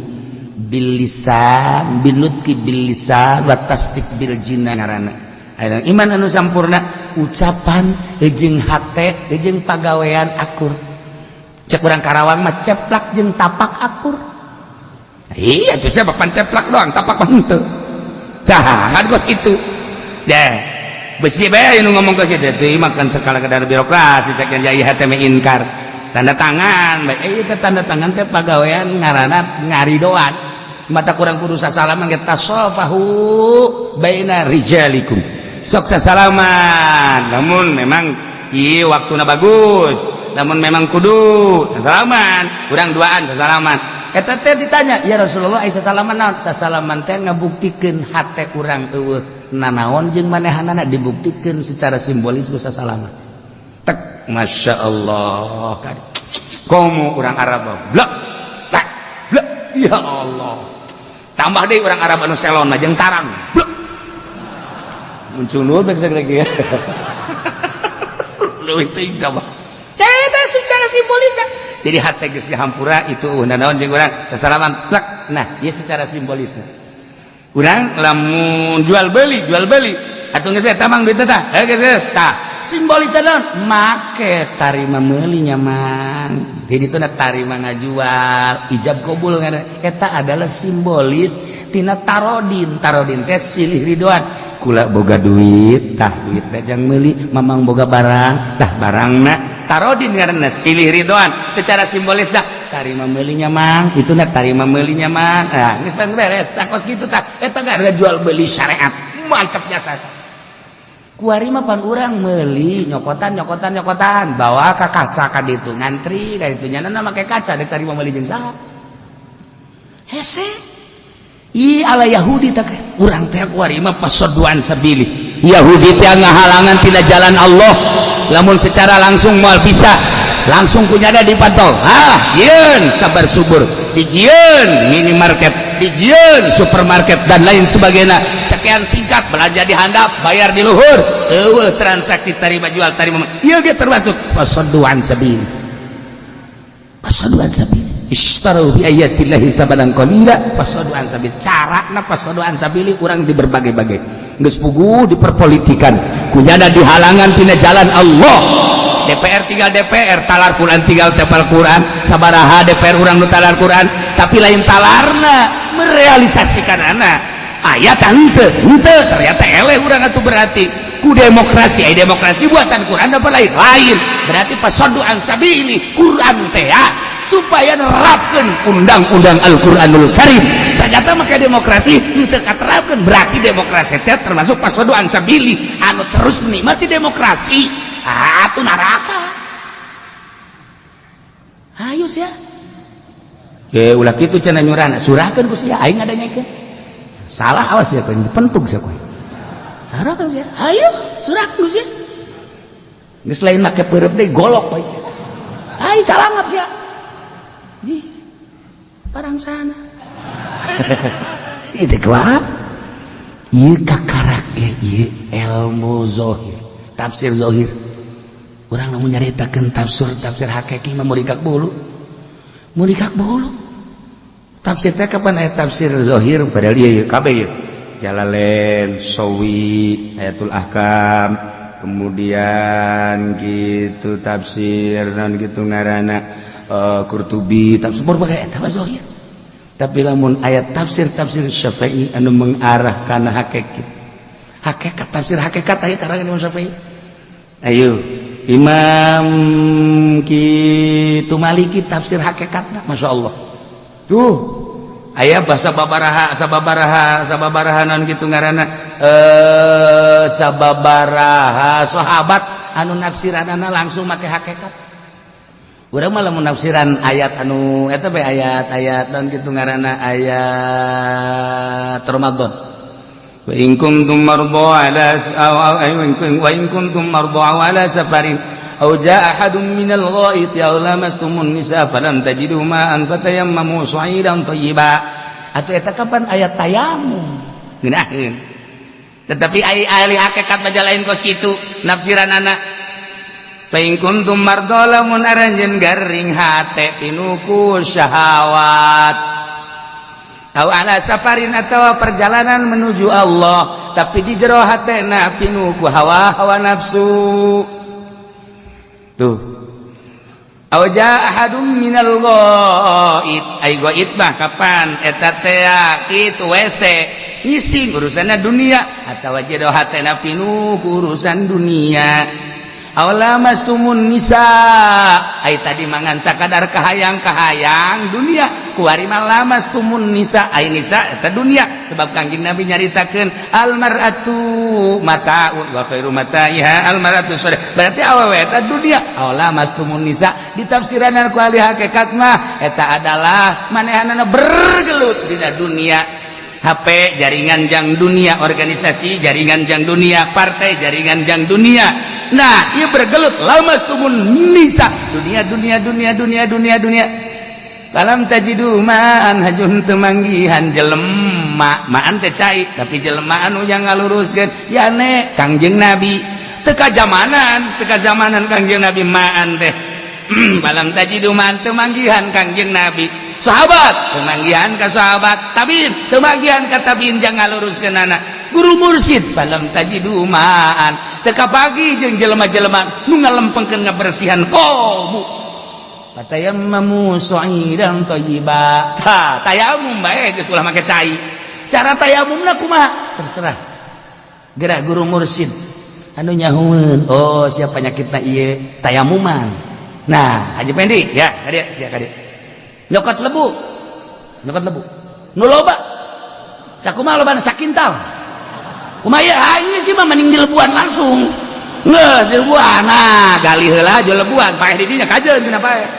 bil lisan, binutqi bil lisan wa tasdiq bil jinan ngaranna. Aya iman anu sampurna, ucapan jeung hate jeung pagawean akur. Cek urang Karawang mah ceplak jeung tapak akur. Iya tuh, siapa pan ceplak doang, tapak mah henteu. Tah kan kos kitu deh, besi bae nu ngomong ke situ teh makan sekala kadar birokrasi. Cek yang jaya hate ingkar tanda tangan bae, ieu teh tanda tangan teh pagawean ngaranna ngaridoan. Mata kurang kudu sasalaman ge, tasofahu baina rijalikum, sok sasalaman. Namun memang ieu waktuna bagus, namun memang kudu sasalaman, kurang duaan sasalaman. Eta teh ditanya, "Ya Rasulullah, ai sasalaman naon?" Sasalaman teh ngabuktikeun hate urang euweuh nanaon jeung manehanana, dibuktikeun secara simbolis ku sasalaman. Tek, Masya Allah, komo urang Arab blek blek blek. Ya Allah, tambah deui urang Arab anu selon mah jeung tarang blek muncul nur bek sagrek ya leuwih teuing tambah eta secara simbolis. Jadi hate geus dihampura itu naon jeung urang sasalaman plek. Nah, ieu secara simbolisna urang lamun jual beli, jual beli atuh geus tamang duit tah, geus tah. Simbolis naon? Make tarima meuli nya, Mang. Jadi itu tarima ngajual, ijab kabul ngaranna. Eta adalah simbolis tina tarodin. Tarodin teh silih ridhoan. Kula boga duit, tah duit jang meuli, Mamang boga barang, tah barangna. Tarodin ngaranna, silih ridhoan secara simbolis dah. Tarima meulinya, Mang, itu na tarima meulinya, Mang. Nah, geus beres tah, kos kitu tah. Eta ada jual beli syariat, mantap jasa. Kuari mah pan urang meuli nyokotan, nyokotan, nyokotan, bawa ka kasa ka ditu, ngantri ka ditu, nyana make kaca dek tarima meuli jeung saha? Hese. Ih, ala Yahudi tak urang teh kuari mah فصدوا عن سبيل. Yahudi teh ngahalangan tina jalan Allah. Lamun secara langsung moal bisa, langsung kunyada dipantau. Ah, yeun sabar subur, dijieun minimarket, dijieun supermarket, dan lain sebagainya. Sekian tingkat, belanja di handap, bayar di luhur. Eueuh transaksi tarima jual, tarima. Ieu ge termasuk فصدوا عن سبيل. فصدوا عن سبيل. اشتروا بآيات الله ثمنا قليلا فصدوا عن سبيل. Carana فصدوا عن سبيل urang di berbagai-bagai geus puguh diperpolitikan, kunyana dihalangan tina jalan Allah. DPR tinggal DPR, talar Quran tinggal tepal Quran. Sabaraha DPR urang nu talar Quran, tapi lain talarna, merealisasikan anak ayat henteu henteu. Ternyata eleh urang atuh. Berarti ku demokrasi, ay demokrasi buatan Quran apa lain? Lain. Berarti فصدوا عن سبيل Quran teh ya, supaya nerapkan undang-undang Al-Qur'anul Karim. Ternyata maka demokrasi henteu katerapkeun. Berarti demokrasi teh termasuk فصدوا عن سبيل. Anu terus menikmati demokrasi, ah, atuh neraka. Ayo sia. Eh, ulah kitu cenah nyurana. Surahkeun ku sia, aing ngadengekeun. Salah, awas ya, kowe dipentuk sia kowe. Surahkeun sia. Ayo, surahkeun ku sia. Geus lain make peureub deui, golok bae sia. Ayo calangap sia. Di parang sana. Itu kuat. Ieu kakarak ge ieu ilmu zohir, tafsir zohir. Urang lamun nyaritakeun tafsir tafsir hakiki mah murikak bulu. Murikak bulu. Tafsir teh kapan aya tafsir zohir? Padahal ieu kabeh ieu. Jalalain, Sawi, Ayatul Ahkam, kemudian gitu tafsir non gitu ngaranna Qurtubi, tafsir berbagai eta mah zohir. Tapi lamun ayat tafsir tafsir Syafi'i anu mengarah kana hakikat. Hakikat, tafsir hakikat aya karangan Imam Syafi'i. Ayo Imam kitu Maliki, tafsir hakikatna Masya Allah. Tuh aya bahasa babaraha, sababaraha, sababaraha non gitu ngaranna sababaraha sahabat anu nafsiranana langsung make hakikat. Urang mah lamun nafsiran ayat anu eta bae, ayat-ayat non gitu ngaranna, ayat Ramadan. وإن كنتم مرضى على أو وإن كنتم مرضى على سفر أو جاء أحد من الغائط أو لامستم النساء فلم تجدوا ماء فتيمموا صعيدا طيبا. Atau eta kapan ayat tayamum. Ngeunaheun, tetapi ai ahli hakikat mah lain kos kitu nafsiranana. فإن كنتم مرضى, lamun aranjeun garing hate pinuh ku syahwat, أو على سفر, atau perjalanan menuju Allah, tapi di jero hatena pinuh ku hawa hawa nafsu tuh, أو جاء أحد من الغائط, ai ghaid mah kapan eta teh kitu, WC, ngising, urusanna dunia, atawa jero hatena pinuh ku urusan dunia, أو لامستم النساء, ai tadi mangan sakadar kahayang-kahayang dunia, kuari mah لامستم النساء, ai nisa eta dunia, sebab Kangjeng Nabi nyaritakeun المرأة متاع وخير متاعها المرأة الصالحة. Berarti awewe eta dunia. أو لامستم النساء ditafsiran ku ahli hakikat mah eta adalah manehanana bergelut dina dunia. HP jaringan jang dunia, organisasi jaringan jang dunia, partai jaringan jang dunia. Nah, ia bergelut لامستم النساء, dunia, dunia, dunia, dunia, dunia, dunia. فلم تجدوا ماء, hajun teu manggihan jelema, ماء teh cai, tapi jelema anu yang ngaluruskeun yane Kangjeng Nabi teu kajamanan, teu kajamanan Kangjeng Nabi ماء teh. فلم تجدوا ماء, teu manggihan Kangjeng Nabi, sahabat teu manggihan ka sahabat, tabiin teu manggihan ka tabiin jang ngaluruskeun anak. Guru mursid falam tajidu ma'an, teu kapanggih jeung jelema-jelema nu ngalempengkeun ngabersihan kolbu. Fatayammamu sha'idan thayyiba. Tah, tayamum bae geus ulah make cai. Cara tayamumna kumaha? Terserah. Gerak guru mursid anu nyahueun, oh, siapa penyakitna ieu, tayamuman. Nah, Haji Pendi ya, kadieu sia, kadieu. Nyokot lebu. Nyokot lebu. Nu loba. Sakumaha lobana? Sakintal. Kumaha ieu? Ah, sih mah mending dilebuan langsung. Nggak, dilebuan. Nah, gali heula aja lebuan, paeh di dinya kajeun cenah paeh.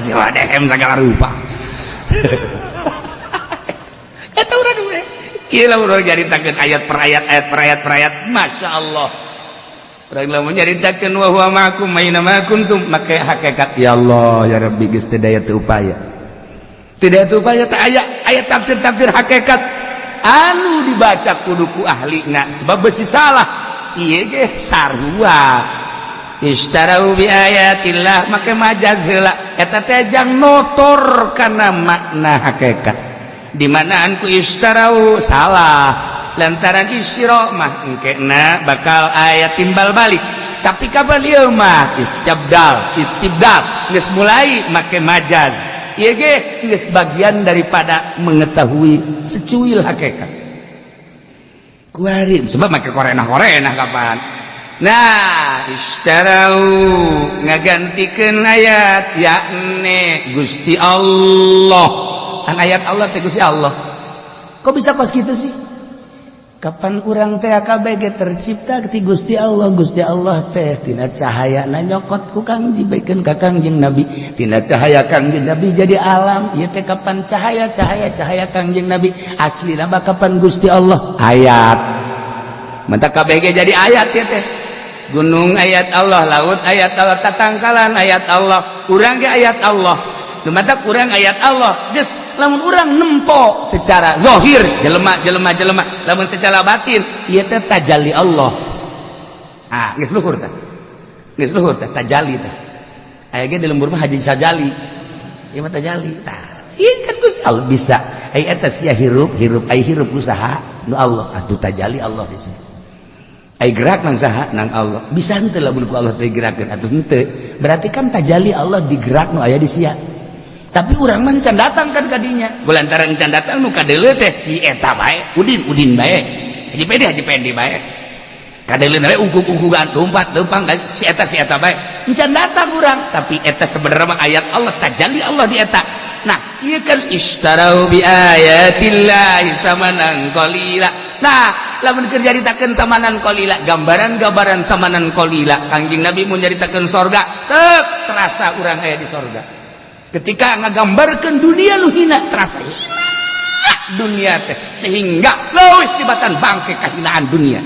Si wadehem segala rupa. Eta urang we. Ieu lah urang nyaritakeun ayat per ayat, ayat per ayat per ayat. Masya Allah. Urang lamun nyaritakeun wa huwa ma'akum aina ma kuntum make hakikat, ya Allah ya Rabbi, geus teu daya teu upaya. Tidak teu upaya teh aya ayat tafsir-tafsir hakikat anu dibaca kudu ku ahlina sebab besi salah. Ieu ge sarua. Ishtarau bi ayatillah make majaz heula, eta teh jang notor kana makna hakikat. Di manaan ku ishtarau salah, lantaran isyra mah engkena bakal aya timbal balik, tapi kapan ieu mah istibdal, istibdal geus mulai make majaz. Ieu ge geus bagian daripada mengetahui secuil hakikat kuari, sebab make korenah-korenah kapan. Nah, ishtarau ngagantikeun ayat yakni Gusti Allah. Kan ayat Allah teh Gusti Allah. Kok bisa pas gitu sih? Kapan urang teh KBG tercipta ti Gusti Allah. Gusti Allah teh tina cahaya na nyokot ku Kang dibikeun ka Kangjeng Nabi, tina cahaya Kangjeng Nabi jadi alam ieu teh. Kapan cahaya cahaya cahaya Kangjeng Nabi aslina mah kapan Gusti Allah ayat mentak KBG jadi ayat ya teh. Gunung ayat Allah, laut ayat Allah, tatangkalan ayat Allah, urang ge ayat Allah. Lumatak urang ayat Allah. Geus lamun urang nempo secara zahir jelema jelema jelema, lamun secara batin ieu teh tajalli Allah. Ah, geus luhur teh. Geus luhur teh tajalli teh. Aya ge di lembur mah Haji Sajali. Ieu mah tajalli. Tah, ieu kan Gusti Allah bisa. Ai eta sia hirup, hirup ai hirup usaha nu Allah. Atuh tajalli Allah di sini. Ai gerak nang saha? Nang Allah. Bisa henteu lamun ku Allah teh gerakeun? Atuh henteu. Berarti kan tajalli Allah digerak nu aya di sia. Tapi urang mah can datang kan kadinya. Lantaran can datang, nu kadeuleu teh si eta bae, Udin Udin bae. Haji Pendi Haji Pendi bae. Kadeuleu bae ungkung-ungkungan, lompat lempang si eta bae. Can datang urang, tapi eta sebenarnya mah ayat Allah, tajalli Allah di eta. Nah, ieu kan ishtarau bi ayatillahi tsamanan qalila. Nah, lamun keur nyaritakeun tsamanan qalila, gambaran-gambaran tsamanan qalila, Kangjeng Nabi mun nyaritakeun sorga, teu terasa urang aya di sorga. Ketika ngagambarkeun dunia lu hina, terasa hina dunia teh, sehingga leuwih tibatan bangke kahinaan dunia.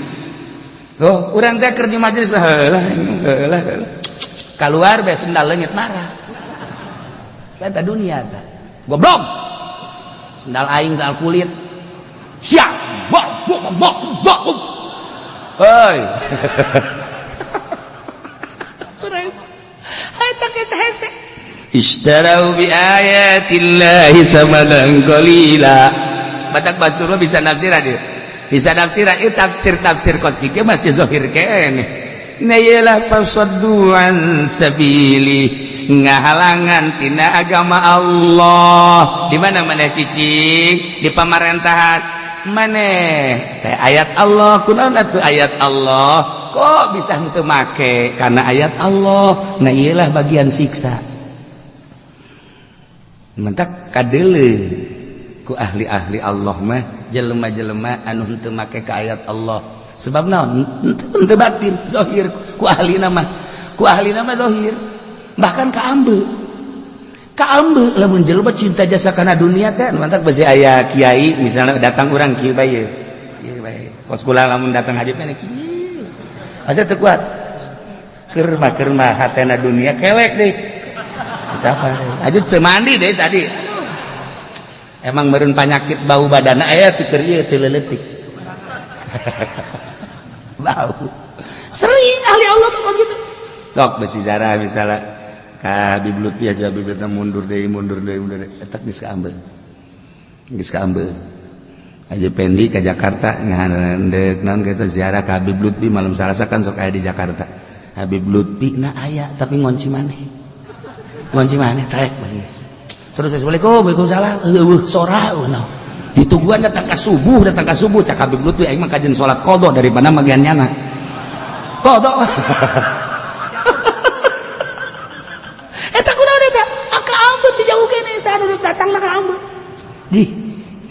Oh, urang teh keur di majelis lah heula heula heula. Keluar bae sendal leungit, marah. Eta dunia teh. Goblok. Sendal aing sendal kulit. Siap. Bok bok bok bok. Hei. Eta kita hese. Ishtarau bi ayatillahi tsamanan qalila. Batak bastur bisa nafsiran dia. Bisa nafsiran itu tafsir-tafsir kos kieu masih zahir keneh. Nah, iyalah fasaddu an sabili, ngahalangan tina agama Allah. Di mana mana cicing di pamarentahan maneh teh ayat Allah, kunaon atuh ayat Allah kok bisa henteu make karena ayat Allah. Nah, iyalah bagian siksa. Mentak kadeuleu ku ahli-ahli Allah mah jelema-jelema anu henteu make ka ayat Allah. Sebab naon? Henteu batin, zahir ku ahli nama, ku ahli nama zahir, bahkan kaambe kaambe lamun jelema cinta jasa kana dunia teh. Mantak besi aya kiai misalnya datang, urang kieu bae, kieu bae kos kula. Lamun datang haji mah kieu asa teu kuat, keur mah keur mah hatena dunia kelek deh. Apa aja teu mandi deh tadi, emang meureun panyakit bau badana aya teu keur ieu teu leutik bau. Sering ahli Allah mah gitu. Sok besi zarah misalnya ka Habib Lutfi aja, Habib Lutfi mundur deui, mundur deui, mundur deui, eta geus kaambeun, geus kaambeun. Haji Pendi ke Jakarta ngahandek naon kitu ziarah ka Habib Lutfi malam Salasa kan sok aya di Jakarta. Habib Lutfi na aya tapi ngonci maneh. Ngonci maneh trek geus. Terus assalamualaikum, waalaikumsalam. Eueuh sora eueuh naon. Ditungguan datang ka subuh cak Habib Lutfi aing mah kajen salat qadha daripada magian nyana. Qadha. Eta kunaon eta? Aka ambet di jauh kene saha datang ka ambet. Di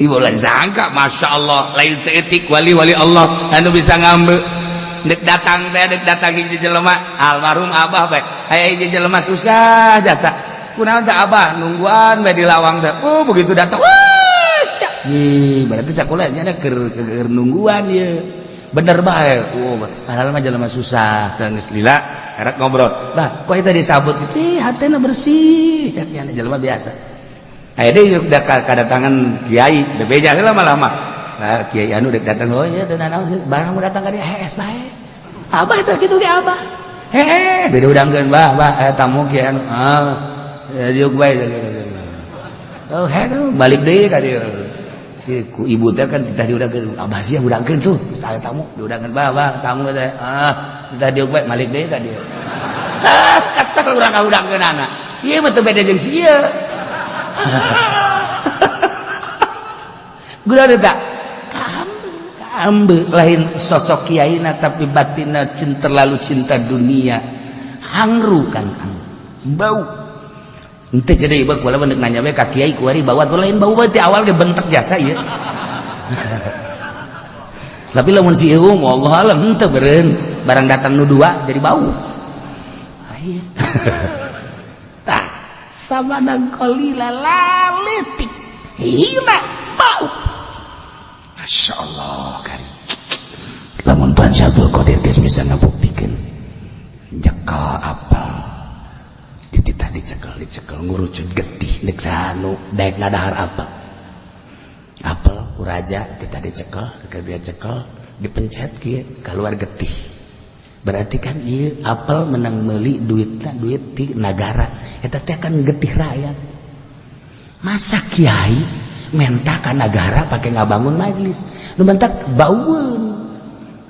ibu lain sangka, masya Allah, lain seetik wali-wali Allah anu bisa ngambe. Dek datang teh, dek datang hiji jelema, almarhum abah bae. Aya hiji jelema susah jasa. Kunaon teh abah nungguan bae di lawang teh. Oh, begitu datang, wah, nih, berarti cak nya keur nungguan ieu. Bener bae. Oh, padahal mah jelema susah teh geus lila, erek ngobrol. Bah, kok eta disabut kitu? Ih, hatena bersih, cak nya jelema biasa. Aya deui udah kedatangan kiai, bebeja lama-lama. Nah, kiai anu dek datang, oh iya teu nanaon, barang mau datang ka dieu hees bae. Abah eta kitu ge abah. Heeh, beda udangkeun bah, bah tamu kiai anu. Ah, diuk bae. Oh, heeh, balik deui ka dieu. Ku ibu teh kan titah diudangkeun, abah sia udangkeun tuh, geus aya tamu, diudangkeun bah, bah, tamu teh. Ah, titah diuk bae, balik deui ka dieu. Ah, kesel urang ngaudangkeun anak. Ieu mah teu beda jeung si ieu. Guna tak kaambe lain sosok kiaina tapi batinna cinta, terlalu cinta dunia hangru kan kang bau ente jadi ieu kula mah nanya we ka kiai kuari bawa tuh lain bau teh awal ge bentek jasa ieu. Tapi lamun si ieu wallahu alam henteu beureun barang datang nu dua jadi bau. Aya tah samanan qalila laletik hina bau. Masya Allah karim. Lamun Tuhan Syabdul Qadir geus bisa ngabuktikeun nyekel apel dititah dicekel dicekel ngurucut getih nek sanu daek ngadahar apel apel ku raja titah dicekel dia cekel dipencet kieu keluar getih. Berarti kan ieu apel menang meuli duitna duit ti nagara eta teh kan getih rakyat. Masa kiai menta ka nagara pakai ngabangun majelis nu bentak baueun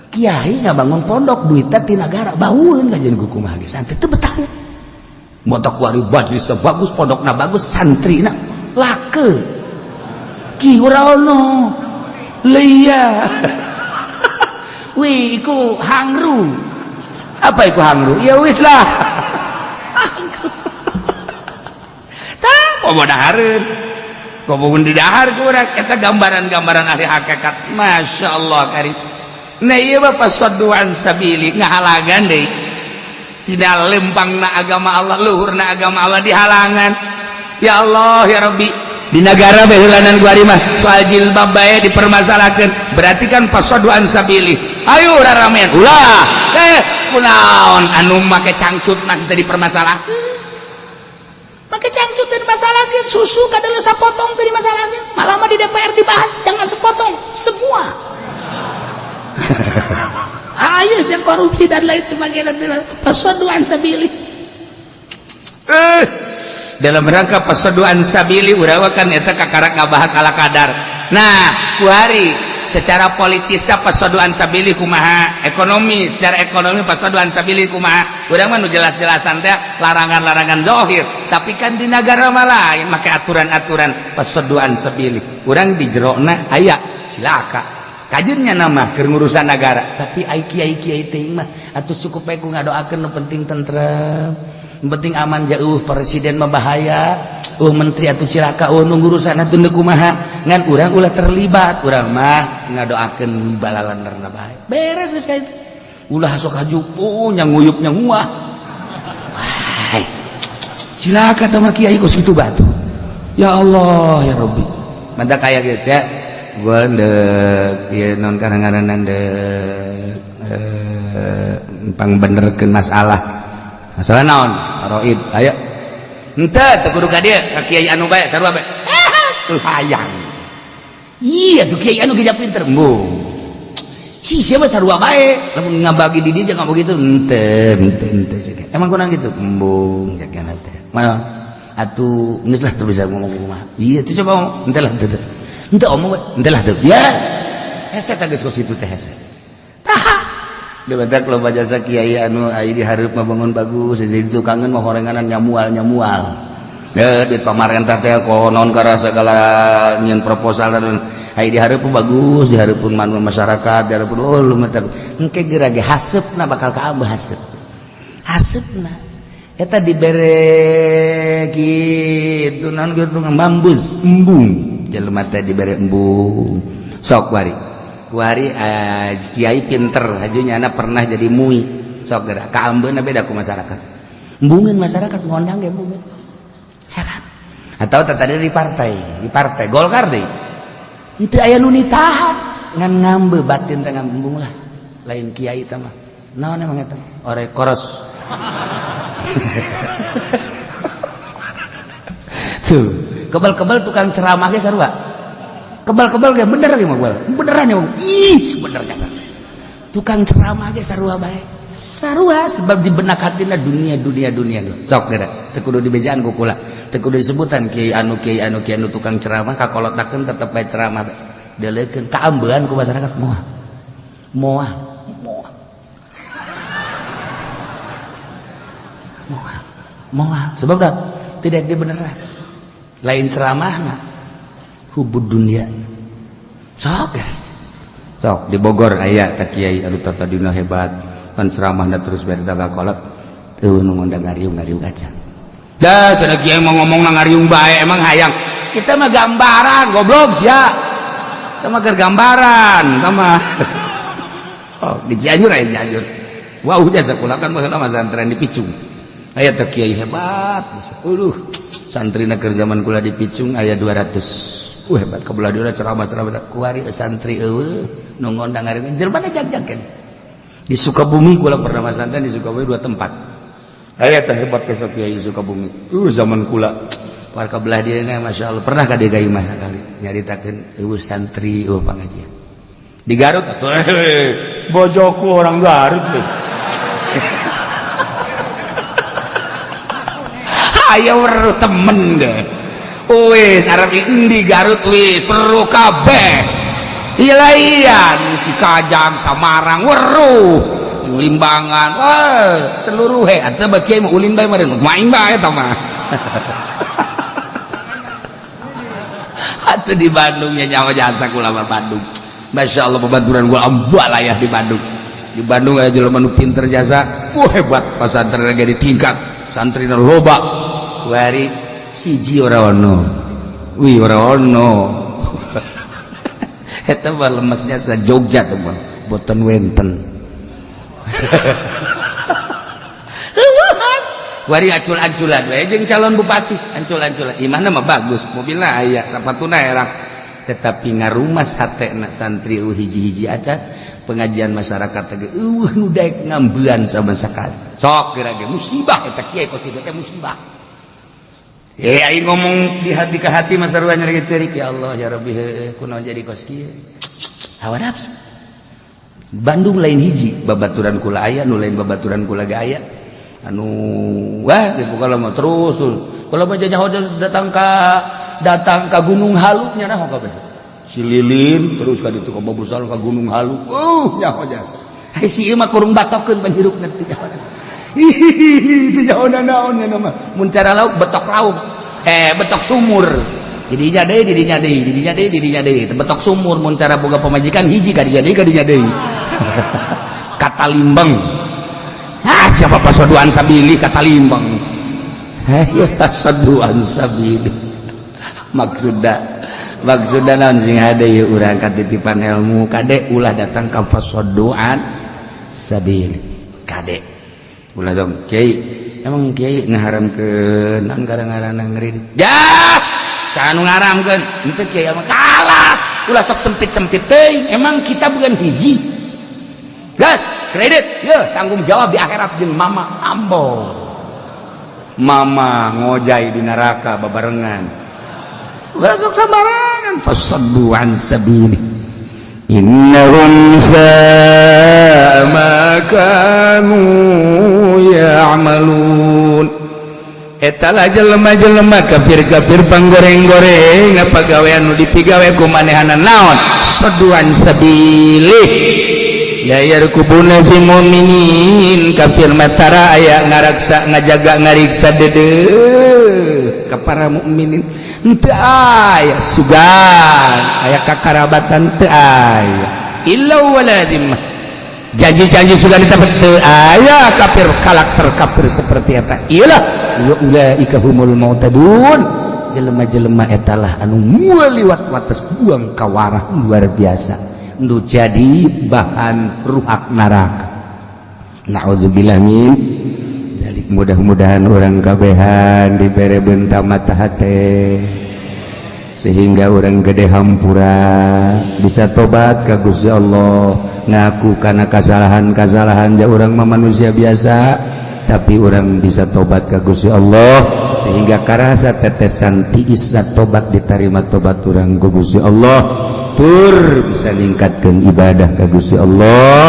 kiai ngabangun pondok duitna ti nagara baueun kajian kumaha ge santri teu betah ya. Motok kuari majelis bagus pondokna bagus santrina lake ki ora ono leia. Wih iku hangru. Apa iku hangru? Ya wis lah. Tah komo dahareun. Komo di dahar ku urang eta gambaran-gambaran ahli hakikat. Masya Allah karim. Nah ieu mah fasadduan sabili ngahalagan deui. Tidak lempangna agama Allah, luhurna agama Allah dihalangan. Ya Allah ya Rabbi. Di negara baheulanan kuari mah soal jilbab bae dipermasalahkeun. Berarti kan fasadduan sabili. Ayo raramean ulah. Kunaon anu make cangcut nah teu dipermasalahkeun. Make cangcut teu dimasalahkeun, susu kadang sapotong teu dimasalahkeun. Malah mah di DPR dibahas jangan sepotong, semua. Ayo yang korupsi dan lain sebagainya fasadduan sabili. Dalam rangka fasadduan sabili urang kan eta kakara ngabahas ala kadar. Nah, kuari secara politisnya fasadduan sabili kumaha, ekonomi secara ekonomi fasadduan sabili kumaha. Urang mah nu jelas-jelasan teh larangan-larangan zahir, tapi kan di negara mah lain make aturan-aturan fasadduan sabili. Urang di jerona aya cilaka. Kajennya nama keur ngurusan negara, tapi ai kiai-kiai teh mah atuh cukup bae ku ngadoakeun nu penting tentrem, nu penting aman jauh presiden mah bahaya, menteri atuh cilaka, nu ngurusan atuh nu kumaha, ngan urang ulah terlibat, urang mah ngadoakeun balalanderna bae. Beres geus ka itu. Ulah sok hajupu nya nguyup nya nguah. Wah. Cilaka teh mah kiai kos kitu batu. Ya Allah ya Rabbi. Mantap kaya gitu ya. Gua ndek ieu non kadang-kadang ndek pangbenerkeun masalah. Masalah naon? Roid. Ayo. Henteu teu kudu ka dieu, ka kiai anu bae sarua bae. Tuh hayang. Iya tuh kiai anu geus pinter. Embung. Si siapa sarua bae. Lamun ngabagi di dieu jangan begitu. Henteu, henteu, henteu. Emang kurang gitu? Embung cek teh. Mana? Atuh geus lah teu bisa ngomong kumaha. Iya tuh coba henteu lah henteu. Henteu omong henteu lah teu. Ya. Hese tah geus kos kitu teh hese. Tah. Debadak loba jasa kiai anu aya di hareup mah bangun bagus, di tukangeun mah horenganan nyamual-nyamual. Ya, duit pamarentah teh konon karena segala nyen proposal dan aya di hareup bagus, di hareupeun masyarakat, di hareupeun oh lu mah engke geura ge haseupna bakal kaambeuh haseup. Haseupna eta dibere kitu naon kitu ngambus embung jelema teh dibere embung sok wari kuari kiai pinter hajunya anak pernah jadi mui sok geura kaambeuna beda ku masyarakat embungeun masyarakat ngondang ge embungeun heran atau tadi di partai Golkar deui henteu aya nu nitahan ngan ngambe batin teh ngambung lah lain kiai teh mah naon emang eta ore koros. Tuh, kebal-kebal tukang ceramah ge sarua. Kebal-kebal ge bener ge mah beneran ya. Ih, bener kasar. Tukang ceramah ge sarua bae. Sarua sebab di benak hatina dunia dunia dunia. Sok geura, teu kudu dibejaan ku kula. Teu kudu disebutan kiai anu kiai anu kiai anu tukang ceramah kakolotakeun tetep bae ceramah bae. Deuleukeun kaambean ku masyarakat moal. Moal, moal. Moal. Moal. Sebab dah tidak dibeneran. Lain ceramahna hubud dunia. Sok ya. Sok di Bogor aya ka kiai anu tadina hebat pan ceramahna terus bari kolot teu nu ngondang ngariung-ngariung aja. Dah cenah kiai mau ngomong na ngariung bae emang hayang. Kita mah gambaran goblok sia. Kita mah keur gambaran, kita mah. Sok di Cianjur aya Cianjur. Wah udah sakola kan baheula mah santren di Picung. Aya teh kiai hebat. Aduh, santrina keur zaman kula di Picung aya 200. Hebat kabelah dieu ceramah-ceramah kuari santri eueuh nu ngondang ngariung jelema jag-jag keneh. Di Sukabumi kula pernah masantren di Sukabumi dua tempat. Aya teh hebat ke kiai Sukabumi. Zaman kula warga belah dieu Masya Allah pernah ka dieu mah sakali nyaritakeun eueuh santri eueuh pangajian. Di Garut atuh bojoku orang Garut tuh. Ayo weruh temen deh. Wis arep endi Garut wis weruh kabeh. Ilaian si Kajang Samarang weruh Limbangan wah seluruh he atuh bagi mah ulin bae meureun main bae eta mah. Atuh di Bandung nya nyawa jasa kula mah Bandung. Masya Allah babaturan gua ambalayah di Bandung. Di Bandung aya jelema nu pinter jasa. Wah hebat pasantren ge ditingkat. Santrina loba. Kuari siji ora ono. Wih ora ono. Eta mah lemesnya sa Jogja tuh mah boten wenten. Kuari acul-aculan we jeung calon bupati, ancul-anculan. Imahna mah bagus, mobilna aya, sapatuna erang. Tetapi ngarumas hatena santri eueuh hiji-hiji acan pengajian masyarakat teh eueuh nu daek ngambean sama sekali. Sok geura ge musibah eta kiai kos kitu teh musibah. Aing ngomong di hati ke hati mah sarua nyeri ceurik ya Allah ya Rabbi heueuh kunaon jadi kos kieu. Hawa nafsu. Bandung lain hiji babaturan kula aya nu lain babaturan kula ge aya. Anu wah geus pokona mah terus kula mah nyaho datang ka Gunung Halu nya naho kabeh. Si Lilin terus ka ditu ka Babusal ka Gunung Halu. Nyaho jasa. Hai si ieu mah kurung batokeun pan hirupna teu nyaho. Hihihi teu nyaho naon nya mah. Mun cara lauk betok lauk. Betok sumur. Didinya deui, didinya deui, didinya deui, didinya deui. Betok sumur mun cara boga pamajikan hiji ka dinya deui, ka dinya deui. Kata Limbeng. Ah siapa pasoduan sabili kata Limbeng. Heh, pasoduan sabili. Maksudna naon sing hade ieu urang katitipan ilmu kade ulah datang ka pasoduan sabili. Kade. Ulah dong kiai. Emang kiai ngaharamkeun naon gara-garana ngeureun. Yah, saha nu ngaharamkeun? Henteu kiai mah kalah. Ulah sok sempit-sempit teuing. Emang kita bukan hiji. Gas, kredit, ye tanggung jawab di akhirat jeung mama ambo. Mama ngojai di neraka babarengan. Ulah sok sambarangan fasaddu an sabili. Innahum sa'a ma kanu ya'malun. Eta lah jelema-jelema kafir-kafir panggoreng-goreng apa gawean nu dipigawe ku manehana naon soduan sabilih la yarqubuna fi mu'minin kafir matara aya ngaraksa ngajaga ngariksa deudeuh ka para mukminin henteu aya sugan aya kakarabatan teu aya illa wala dhimmah janji-janji sudah ditepet teu aya kafir karakter kafir seperti eta iyalah wa ulaika humul mu'tadun jelema-jelema eta lah anu liwat wates buang kawarah luar biasa nu jadi bahan ruhak neraka. Naudzubillah min dzalik. Mudah-mudahan orang kabehan dibere benta mata hate sehingga orang gede hampura bisa tobat ka Gusti Allah, ngaku karena kesalahan-kesalahan ja orang mah manusia biasa, tapi orang bisa tobat ka Gusti Allah sehingga karasa tetesan tiis dan tobat diterima tobat orang ku Gusti Allah, tur bisa ningkatkan ibadah ka Gusti Allah,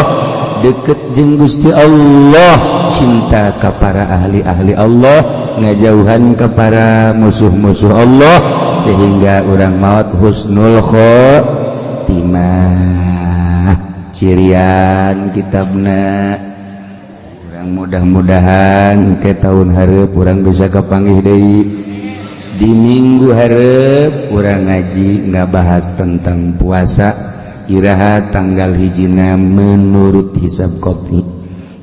deket jeung Gusti Allah, cinta ka para ahli-ahli Allah, ngajauhan ke para musuh-musuh Allah sehingga orang maut husnul khotimah. Cirian kitabna urang mudah-mudahan ke tahun hareup urang bisa kapanggih deui di minggu hareup urang ngaji nggak bahas tentang puasa iraha tanggal hijina menurut hisab kopi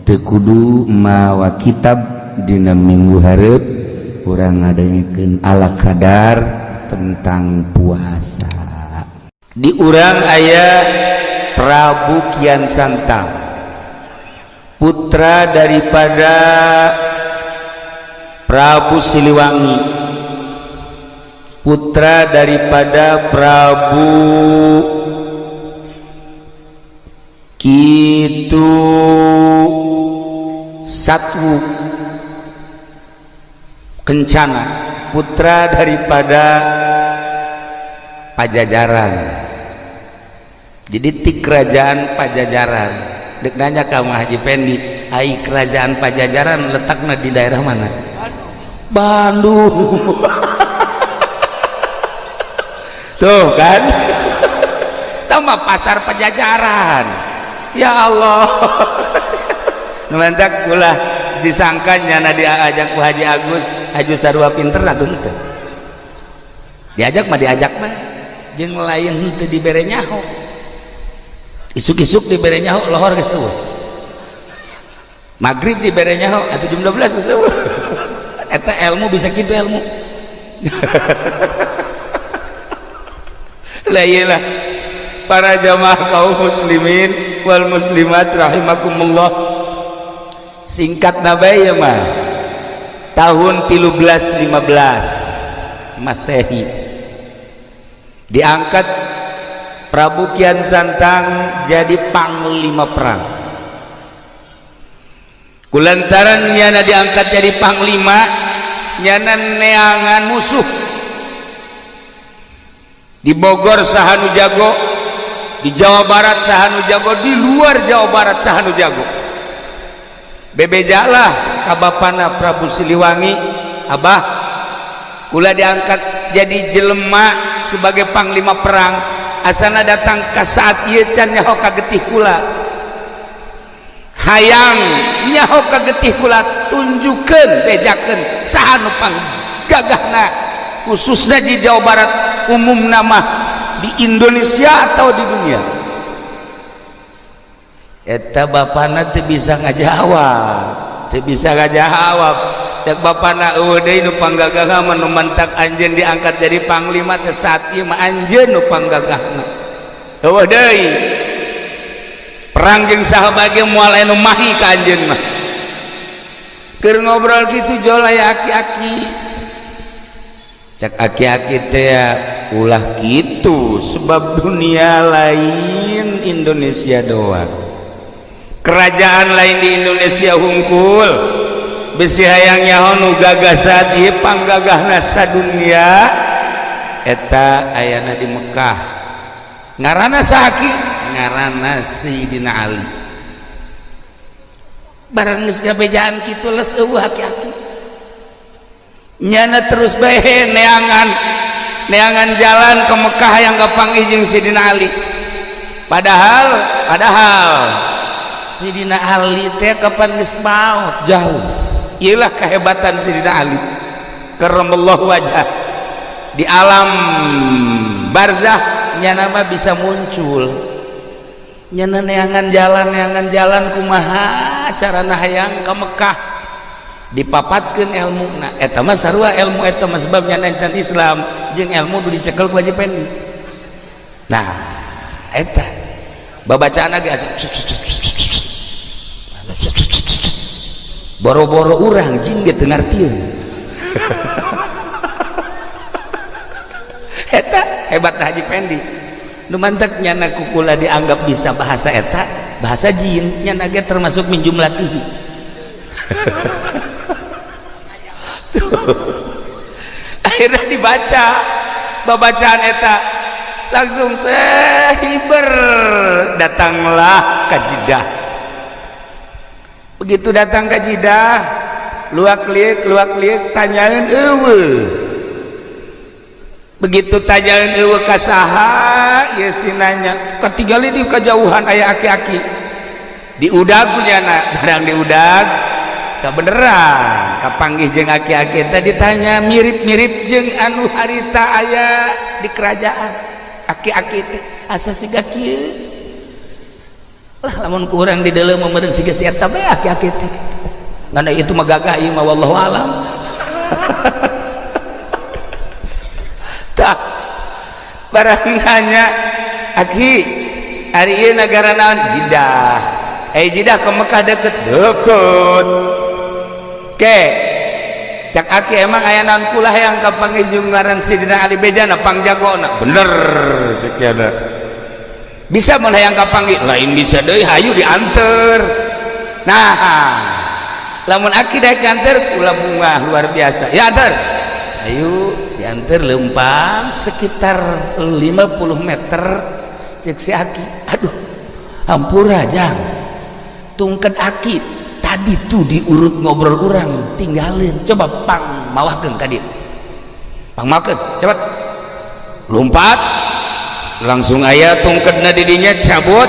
teu kudu mawa kitab. Dina minggu hareup urang ngadengekeun ala kadar tentang puasa. Di urang aya Prabu Kian Santang, putra daripada Prabu Siliwangi, putra daripada Prabu Kitu Satwu Kencana, putra daripada Pajajaran. Jadi ti kerajaan Pajajaran. Dek nanya kamu Haji Pendi, ai kerajaan Pajajaran letaknya di daerah mana? Bandung. Tuh kan, tambah pasar Pajajaran. Ya Allah, nu ulah disangka nyana diajak ku Haji Agus Haji sarua pinter atuh henteu. Diajak mah diajak mah jeung lain henteu dibere nyaho. Isuk-isuk dibere nyaho lohor geus eueuh. Maghrib dibere nyaho atuh jam 12 geus eueuh. Eta ilmu bisa kitu ilmu. Lah iyalah para jamaah kaum muslimin wal muslimat rahimakumullah. Singkat nabai ya mah tahun 1315 Masehi diangkat Prabu Kian Santang jadi panglima perang. Kulantaran nyana diangkat jadi panglima, nyana neangan musuh di Bogor saha nu jago, di Jawa Barat saha nu jago, di luar Jawa Barat saha nu jago. Bebejalah ka bapana Prabu Siliwangi, abah kula diangkat jadi jelema sebagai panglima perang, asana datang ke saat ieu can nyaho kagetih kula, hayang nyaho kagetih kula, tunjukkeun bejakeun saha nu panggagahna khususnya di Jawa Barat, umum nama di Indonesia atau di dunia. Eta bapana teu bisa ngajawab, teu bisa ngajawab. Cek bapana eueuh deui nu panggagahna mah nu mantak anjeun diangkat jadi panglima teh saat ieu mah anjeun nu panggagahna. Eueuh deui perang jeung saha bage moal aya nu mahi ka anjeun mah. Keur ngobrol kitu jol aya aki-aki. Cek aki-aki teh ulah kitu sebab dunia lain Indonesia doang. Kerajaan lain di Indonesia hungkul besi hayang nyaho nu gagah saat ieu panggagahna sadunia eta ayana di Mekah. Ngaranna saha ki? Ngaranna Sayyidina Ali. Barang geus gabejaan kitu les eueuh aki-aki. Nyana terus bae neangan neangan jalan ke Mekah yang kapanggih jeung Sidina Ali. Padahal Sidina Ali teh kapan geus maot jauh. Iyalah kehebatan Sidina Ali karramallahu wajhah. Di alam barzah nyana mah bisa muncul. Nyana neangan jalan kumaha carana hayang ka Mekah, dipapatkeun ilmuna. Eta mah sarua ilmu eta mah sebab nyana encan Islam jeung ilmu nu dicekel ku Haji Pendi. Nah eta babacaan ge boro-boro urang jin ge teu ngartieun. Eta hebat Haji Pendi. Nu mantak nyana kukula dianggap bisa bahasa eta bahasa jin, nyana ge termasuk min jumlatihi. Akhirnya dibaca babacaan eta langsung sehiber datanglah ke Jeddah. Begitu datang ke Jeddah, luak liuk tanyaeun eueuh. Begitu tanyaeun eueuh ka saha ieu si nanya, katinggali di kejauhan aya aki-aki. Diudag ku nyana, barang diudag kebeneran kapanggih jeung aki-aki tadi ditanya mirip-mirip jeung anu harita aya di kerajaan. Aki-aki teh asa siga kieu lah, lamun kurang di dalam meureun siga si eta bae aki-aki teh. Ngan itu mah gagah ieu mah wallahu alam. Tah barang nanya aki ari ieu nagara naon? Jeddah. Jeddah ke Mekah deket deket. Ke cak aki emang aya naon kula hayang kapanggih jeung ngaran Sidina Ali bejana pangjagona. Bener cek yana. Bisa mun hayang kapanggih lain bisa deui hayu dianter. Nah lamun aki daek nganter kula bunga luar biasa. Ya anter. Ayo dianter lempang sekitar 50 meter cek si aki. Aduh hampura jang. Tungken aki tadi tuh diurut ngobrol orang tinggalin, coba pang mawahkeun ka dieu, pang mawahkeun cepet lompat langsung aya tungkedna di dinya cabut,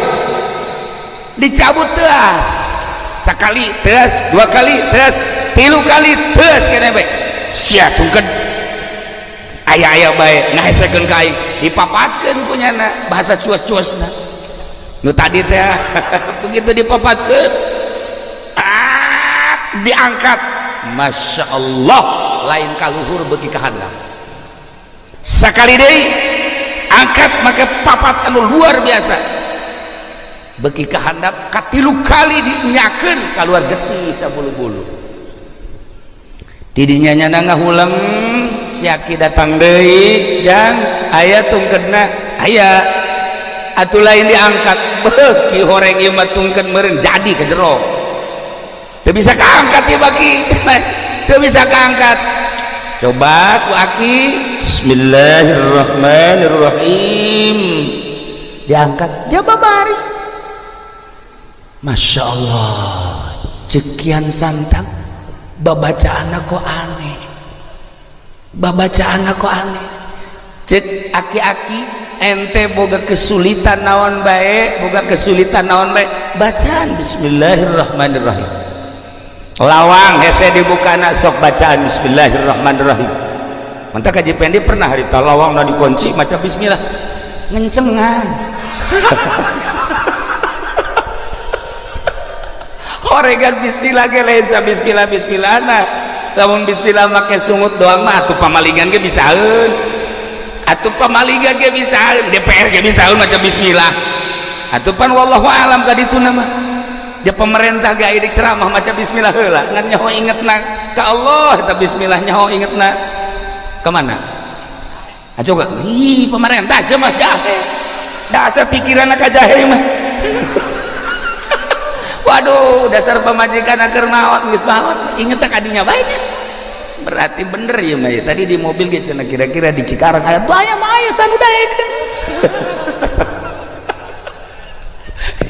dicabut teas sekali teas dua kali teas tilu kali teas kene bae sia tungked aya-aya bae ngahesekeun ka aing dipapatkeun kunyana bahasa cuas-cuasna nu tadi teh. Begitu dipapatkeun diangkat, Masya Allah lain kaluhur bagi kahandap sekali deui angkat make papat anu luar biasa bagi kahandap katilu kali diinyakeun keluar getih sabulu-bulu. Tidinya nyana ngahuleng si aki datang deui jang aya tungkedna aya atuh lain diangkat beuki horeng ieu mah tungkeun meureun jadi ke jero teu bisa kaangkat ieu bagi teu bisa kaangkat. Coba ku aki bismillahirrahmanirrahim diangkat dia babari. Masya Allah cekian santang babacaan kok aneh, babacaan kok aneh. Cek aki-aki ente boga kesulitan naon bae, boga kesulitan naon bae bacaan bismillahirrahmanirrahim. Lawang hese dibukana sok bacaan bismillahirrahmanirrahim. Mantap Haji Pendi pernah harita lawang na dikunci maca bismillah ngencengan. Horegan bismillah ge lain sa bismillah bismillahna. Lamun bismillah make sungut doang mah atuh pamalingan ge bisaeun. Atuh pamalingan ge bisaeun, DPR ge bisaeun maca bismillah. Atuh pan wallahu alam ka dituna mah. Dia pemerintah ge aya ceramah maca bismillah heula ngan nyaho ingetna ka Allah eta bismillah nyaho ingetna ka mana? Ah coba ih pemerintah sia mah jahe. Dasar pikiranna ka jahe mah. Waduh dasar pamajikan keur maot geus maot inget ka dinya bae nya. Berarti bener ya mah tadi di mobil ge cenah kira-kira di Cikarang aya tuh aya mah aya sanu daek.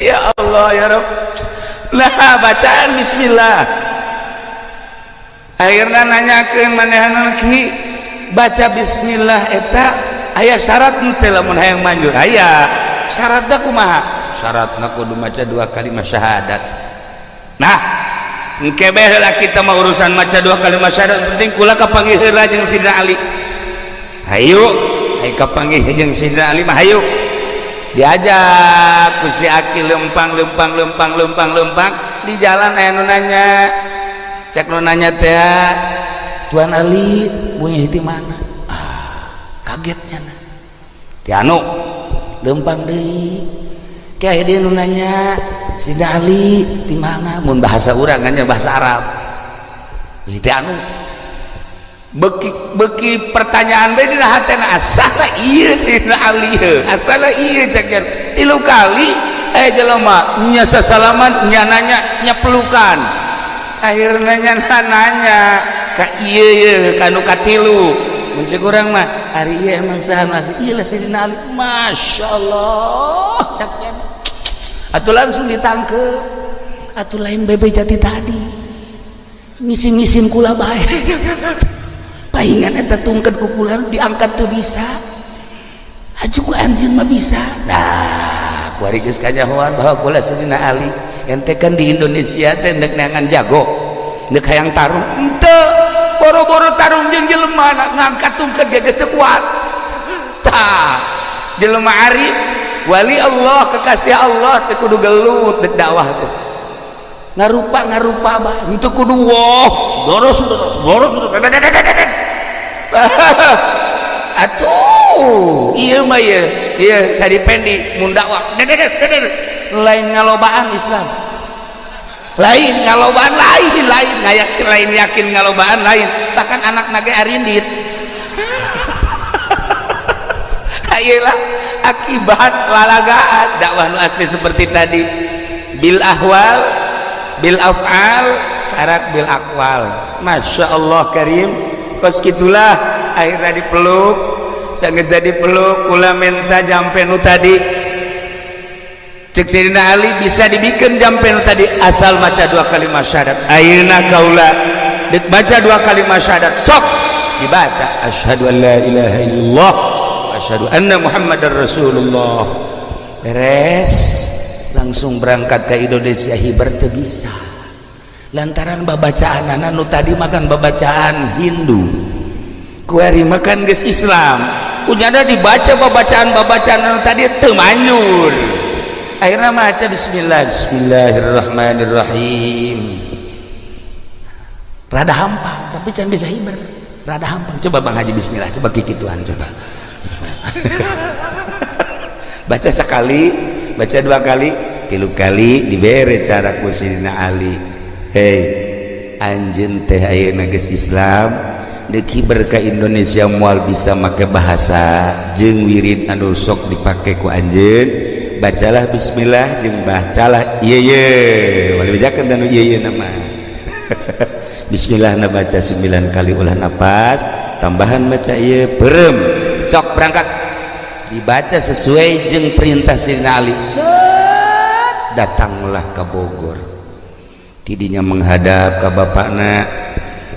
Ya Allah ya Rabb. Nah bacaan bismillah. Akhirnya nanyakeun manehanna, "Ki, baca bismillah eta aya syarat henteu lamun hayang manjur?" "Aya." "Syaratna kumaha?" "Syaratna kudu maca dua kalimat syahadat." Nah, engke bae heula kita mah urusan maca dua kalimat syahadat, penting kula kapanggih heula jeung Sidina Ali. Hayu, hayu kapanggih jeung Sidina Ali mah, hayu. Diajak ku si Aki lempang lempang lempang lempang lempang, di jalan aya nu nanya. Cek nu nanya teh, "Tuan Ali punya di mana?" Ah, kagetnya na. Ti anu lempang deui. Kayak dia nu nanya, "Sidina Ali di mana?" Mun bahasa urang kan bahasa Arab. Ti anu beki beki pertanyaan bae dina hatena, asala ieu Sidina Ali heuh, asala ieu cek tilu kali eh jelema nya sasalaman, nya nanya, nya pelukan. Akhirnya nya nanya ka ieu ye ka nu katilu, mun cek urang mah, "Ari ieu emang saha masih ieu lah Sidina Ali?" "Masyaallah," cek atuh langsung ditangkep. Atuh lain bebe jati tadi ngisin-ngisin kula bae, paingan eta tungket ku kula diangkat teu bisa, aju ku anjeun mah bisa. Nah, kuari geus kanyahoan bahwa kula Sidina Ali. Ente kan di Indonesia teh ndek neangan jago, ndek hayang tarung henteu, boro-boro tarung jeung jelema, ngangkat tungket ge geus teu kuat. Tah, jelema arif, wali Allah, kekasih Allah teh kudu gelut dek dakwah teh ngarupa ngarupa bae, henteu kudu woh saudara saudara saudara saudara. Atuh ieu mah ieu ieu tadi pendi mun dakwah lain ngalobaan Islam, lain ngalobaan, lain lain ngayakin, lain yakin ngalobaan, lain bahkan anak nage arindit. Ayelah akibat lalagaan dakwah nu asli seperti tadi, bil ahwal, bil af'al, karak bil aqwal. Masya Allah karim. Kos gitulah akhirnya dipeluk, sangat jadi peluk, kula minta jampe nu tadi. Cek Sayyidina Ali, bisa dibikin jampe nu tadi asal maca dua kalimat syahadat. Ayeuna kaula dek baca dua kalimat syahadat. Sok dibaca, asyhadu an la ilaha illallah, asyhadu anna muhammadar rasulullah. Beres, langsung berangkat ke Indonesia. Hiber teu bisa lantaran babacaan nu tadi makan babacaan Hindu, kuari makan geus Islam, kunyana dibaca babacaan-babacaan anu tadi teu manjur. Akhirnya maca bismillah, bismillahirrahmanirrahim, rada hampang tapi can bisa hiber, rada hampang. Coba Bang Haji bismillah, coba kikituan, coba baca sekali, baca dua kali, tilu kali, dibere cara ku Sidina Ali, "Hei, anjeun teh ayeuna geus Islam, deuk hiber ka Indonesia moal bisa make bahasa jeung wirid anu sok dipake ku anjeun. Bacalah bismillah jeung bacalah ieu ye." Wali bejakeun anu ieu ye nama bismillah na baca 9 kali ulah napas, tambahan baca ieu, perem, sok berangkat. Dibaca sesuai jeung perintah Sidina Ali. Set, datanglah ke Bogor, tidinya menghadap ke bapakna,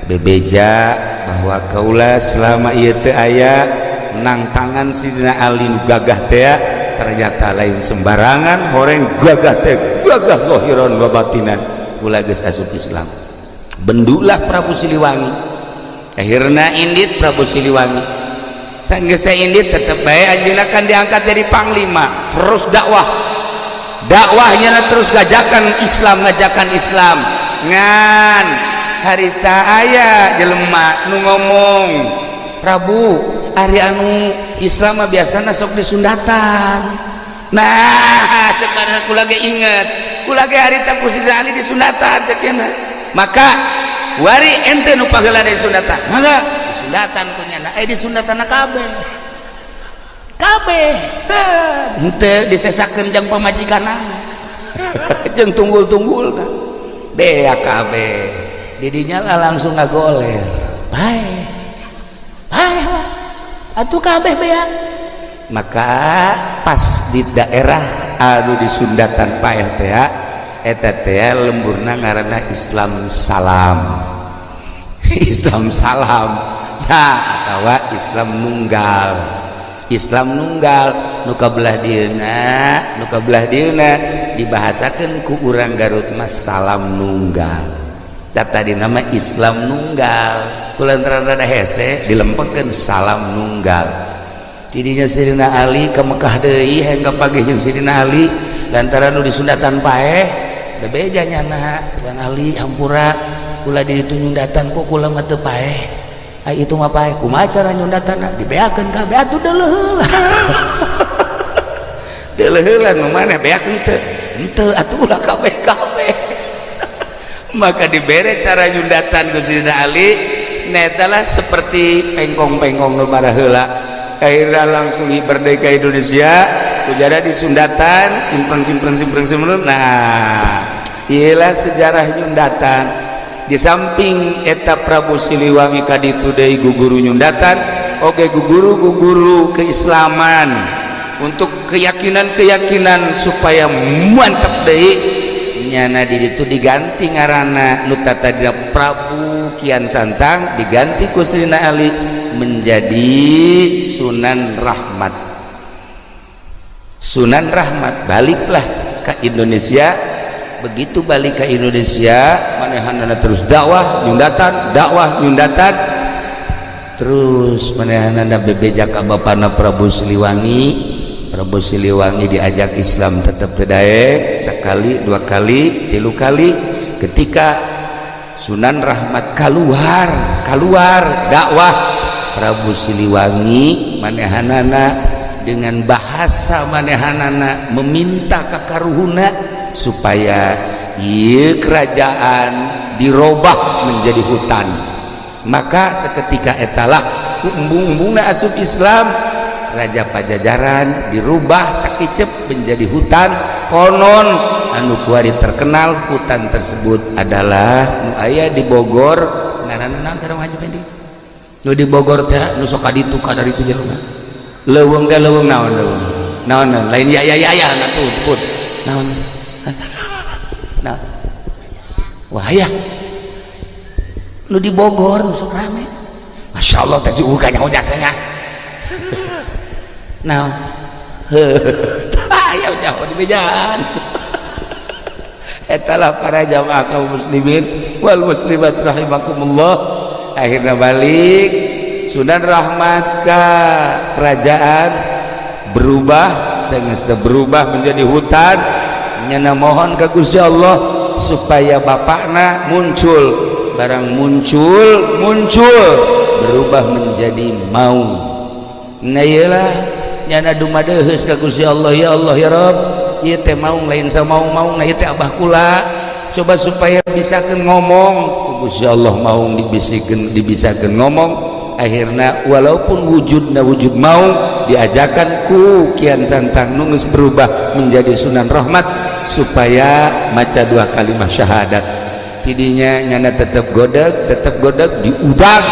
bebeja bahwa kaula selama ieu teu aya nang tangan Sidina Ali nu gagah teh, ternyata lain sembarangan horeng gagah teh, gagah zahiran wa batinan, kula geus asup Islam. Bendulah Prabu Siliwangi. Akhirna indit Prabu Siliwangi. Geus indit tetep bae anjeunna kan diangkat jadi panglima, terus dakwah, dakwahnya terus ngajakan Islam, ngajakan Islam. Ngan harita aya jelema nu ngomong, "Prabu, ari anu Islam mah biasana sok disundatan." Nah, sekarang kula ge inget, kula ge harita ku Sidina Ali disundatan cek. Maka wari ente nu paheula disundatan, mangga disundatan ku nyana. Eh, disundatan kabeh kabeh, set henteu disesakeun jang pamajikanna jeung tunggul-tunggulna, bea kabeh. Didinya lah langsung ngagoler bae bae lah atuh kabeh beak. Maka pas di daerah anu disundatan paeh teh, eta teh lemburna ngaranna Islam Salam. Islam salam. Nah, atawa Islam nunggal. Islam nunggal nu kabelah dieuna, nu kabelah dieuna dibahasakeun ku urang Garut mah salam nunggal. Tadi nama Islam nunggal, kulantaran rada hese dilempengkeun salam nunggal. Tidinya Sidina Ali ke Mekah deui, hayang kapanggih jeung Sidina Ali, lantaran nu disundatan paeh bebeja nyana, "Tuan Ali, hampura, kula di ditu nyundatan, kok kula mah teu paeh." "Ai itu mah paeh, kumaha cara nyundatan?" "Dibeakeun kabeh atuh, deuleuh heula." "Deuleuh heula nu maneh beak henteu?" "Henteu atuh, ulah kabeh-kabeh." Maka dibere cara nyundatan ku Sidina Ali netalah seperti pengkong-pengkong nu heula. Akhirnya langsung merdeka Indonesia, kujada disundatan simpen simpen simpen simpen. Nah, iyalah sejarah nyundatan. Di samping eta Prabu Siliwangi kaditu deui guguru nyundatan oge, guguru guguru keislaman untuk keyakinan-keyakinan supaya mantap deui. Nyana di ditu diganti ngaranna, nu tadina Prabu Kian Santang diganti ku Sidina Ali menjadi Sunan Rahmat. Sunan Rahmat baliklah ke Indonesia. Begitu balik ke Indonesia, manehanana terus dakwah nyundatan, dakwah nyundatan terus. Manehanana bebeja ka bapana Prabu Siliwangi. Prabu Siliwangi diajak Islam tetap daek, sekali, dua kali, tilu kali. Ketika Sunan Rahmat keluar keluar dakwah, Prabu Siliwangi manehanana dengan bahasa manehanana meminta ka karuhuna supaya ieu kerajaan dirobah menjadi hutan. Maka seketika etalah embung-embungna asup Islam, Raja Pajajaran dirubah sakicep menjadi hutan. Konon anu kuari terkenal hutan tersebut adalah nu aya di Bogor. Ngaranna naon teh, Haji Pendi? Nu di Bogor teh, nu sok kaditu kadaritu jelema, leuweung teh, leuweung naon, leuweung naon, naon lain ya ya ya ya atuh sebut naon. Nah, wah ya, nu di Bogor nu sok rame, Masya Allah teh, si uga nyaho jasanya. Nah, aya jauh di bejaan. Etalah para jamaah kaum muslimin wal muslimat rahimakumullah. Akhirnya balik Sunan Rahmat ke kerajaan, berubah sehingga berubah menjadi hutan. Nyana mohon ke Gusti Allah supaya bapakna muncul. Barang muncul, muncul berubah menjadi maung. Nah, iyalah, nyana dumadeheus ka Gusti Allah, "Ya Allah, ya Rabb, ieu teh maung lain samaung-maung, nah ieu teh abah kula, coba supaya bisa ngomong." Ku Gusti Allah maung dibisikeun, dibisakeun ngomong. Akhirnya walaupun wujudna wujud maung, diajakan ku Kian Santang nu geus berubah menjadi Sunan Rahmat supaya maca dua kalimat syahadat. Tidinya nyana tetap godeg, tetap godeg, diudag,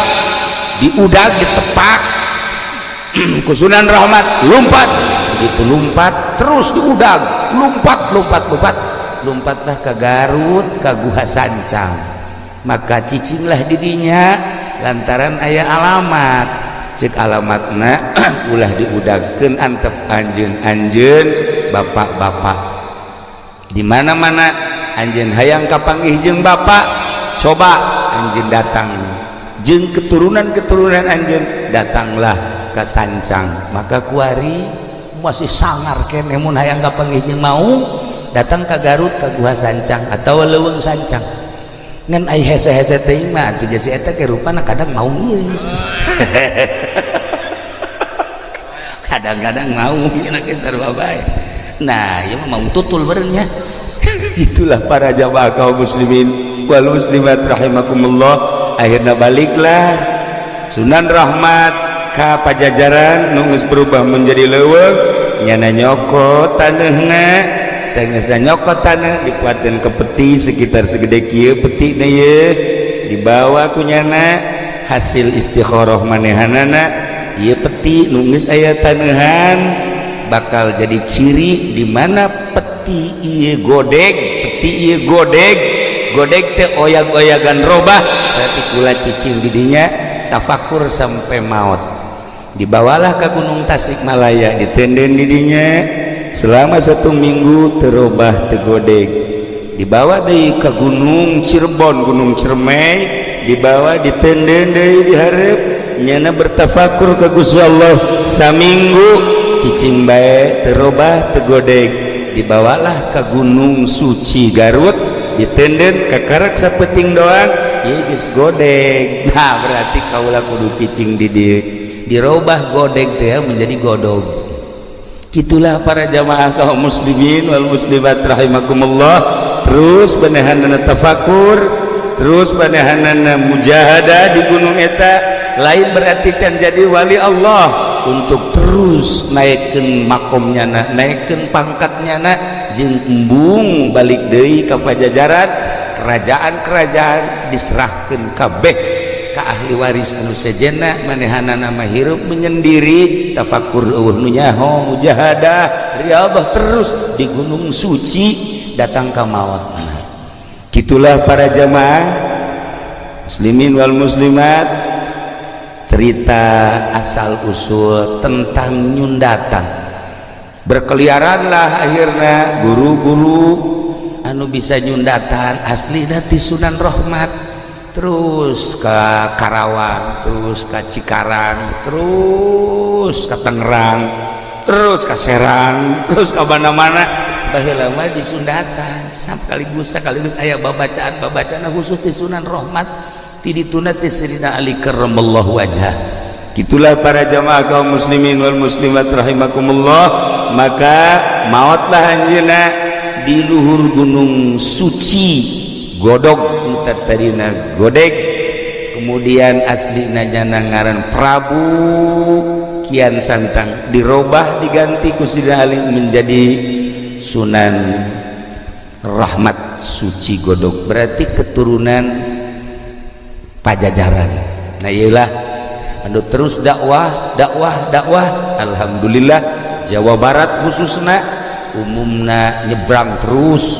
diudag, ditepak ku Sunan Rahmat, lompat. Begitu lompat, terus diudag, lompat, lompat, lompat, lompatlah ke Garut, ke Guha Sancang. Maka cicinglah didinya lantaran aya alamat. Cek alamatna, ulah diudagkeun, antep anjeun, anjeun bapak-bapak di mana-mana anjeun hayang kapanggih jeung bapak, coba anjeun datang jeung keturunan-keturunan anjeun, datanglah ke Sancang. Maka kuari masih sangar keneh mun hayang kapanggih jeung maung, datang ke Garut, ke Gua Sancang atau Leuweung Sancang. Ngan ai hese-hese teuing mah atuh jasi eta ge rupana kadang maung ieu, kadang-kadang maung nya ge sarua bae. Nah, ieu mah maung tutul beureun. Itulah para jamaah kaum muslimin wal muslimat rahimakumullah. Akhirnya baliklah Sunan Rahmat ka Pajajaran nu geus berubah menjadi leuweung. Nyana nyokot taneuhna. Saenggeusna nyokot taneuh, dikuatkeun ke peti sekitar segede kieu petina ye, dibawa ku nyana. Hasil istikharah manehanana, ieu peti nu geus aya taneuhan bakal jadi ciri di mana peti ieu godeg, peti ieu godeg. Godeg teh oyag-oyagan robah. Berarti kula cicing didinya, tafakur sampai maut. Dibawalah ke Gunung Tasikmalaya, ditenden didinya selama satu minggu, teu robah, teu godeg. Dibawa deui ke Gunung Cirebon, Gunung Ciremai, dibawa, ditenden deui di hareup, nyana bertafakur ke Gusti Allah saminggu, cicing bae, teu robah, teu godeg. Dibawalah ke Gunung Suci Garut, ditenden kakarak sapeting doang, ieu geus godeg. Nah, berarti kaula kudu cicing di dieu, dirobah godeg teh menjadi godog. Gitulah para jamaah kaum muslimin wal muslimat rahimakumullah. Terus manehanana tafakur, terus manehanana mujahadah di gunung eta. Lain berarti can jadi wali Allah, untuk terus naikkan makomnya, na naikkan pangkatnya, na jeung embung balik deui ka Pajajaran. Kerajaan-kerajaan diserahkan kabeh ka ahli waris anu sejenna. Manehanana mah hirup menyendiri, tafakur, euweuh nu nyaho, mujahadah, riyadhah terus di Gunung Suci, datang ka maut. Gitulah para jamaah muslimin wal muslimat, cerita asal usul tentang nyundatan. Berkeliaranlah akhirnya guru-guru anu bisa nyundatan asli ti Sunan Rahmat, terus ke Karawang, terus ke Cikarang, terus ke Tangerang, terus ke Serang, terus ke mana-mana. Baheula mah disundatan sekaligus sekaligus aya babacaan babacaan khusus di Sunan Rahmat, ti dituna ti Sayyidina Ali karramallahu wajhah. Gitulah para jamaah kaum muslimin wal muslimat rahimakumullah. Maka mautlah anjeunna di luhur Gunung Suci Godog, tadina godeg. Kemudian asli nyana ngaran Prabu Kian Santang, dirobah, diganti ku Sidina Ali menjadi Sunan Rahmat Suci Godog, berarti keturunan Pajajaran. Nah, iyalah anu terus dakwah, dakwah, dakwah. Alhamdulillah, Jawa Barat khususnya, umumna nyebrang terus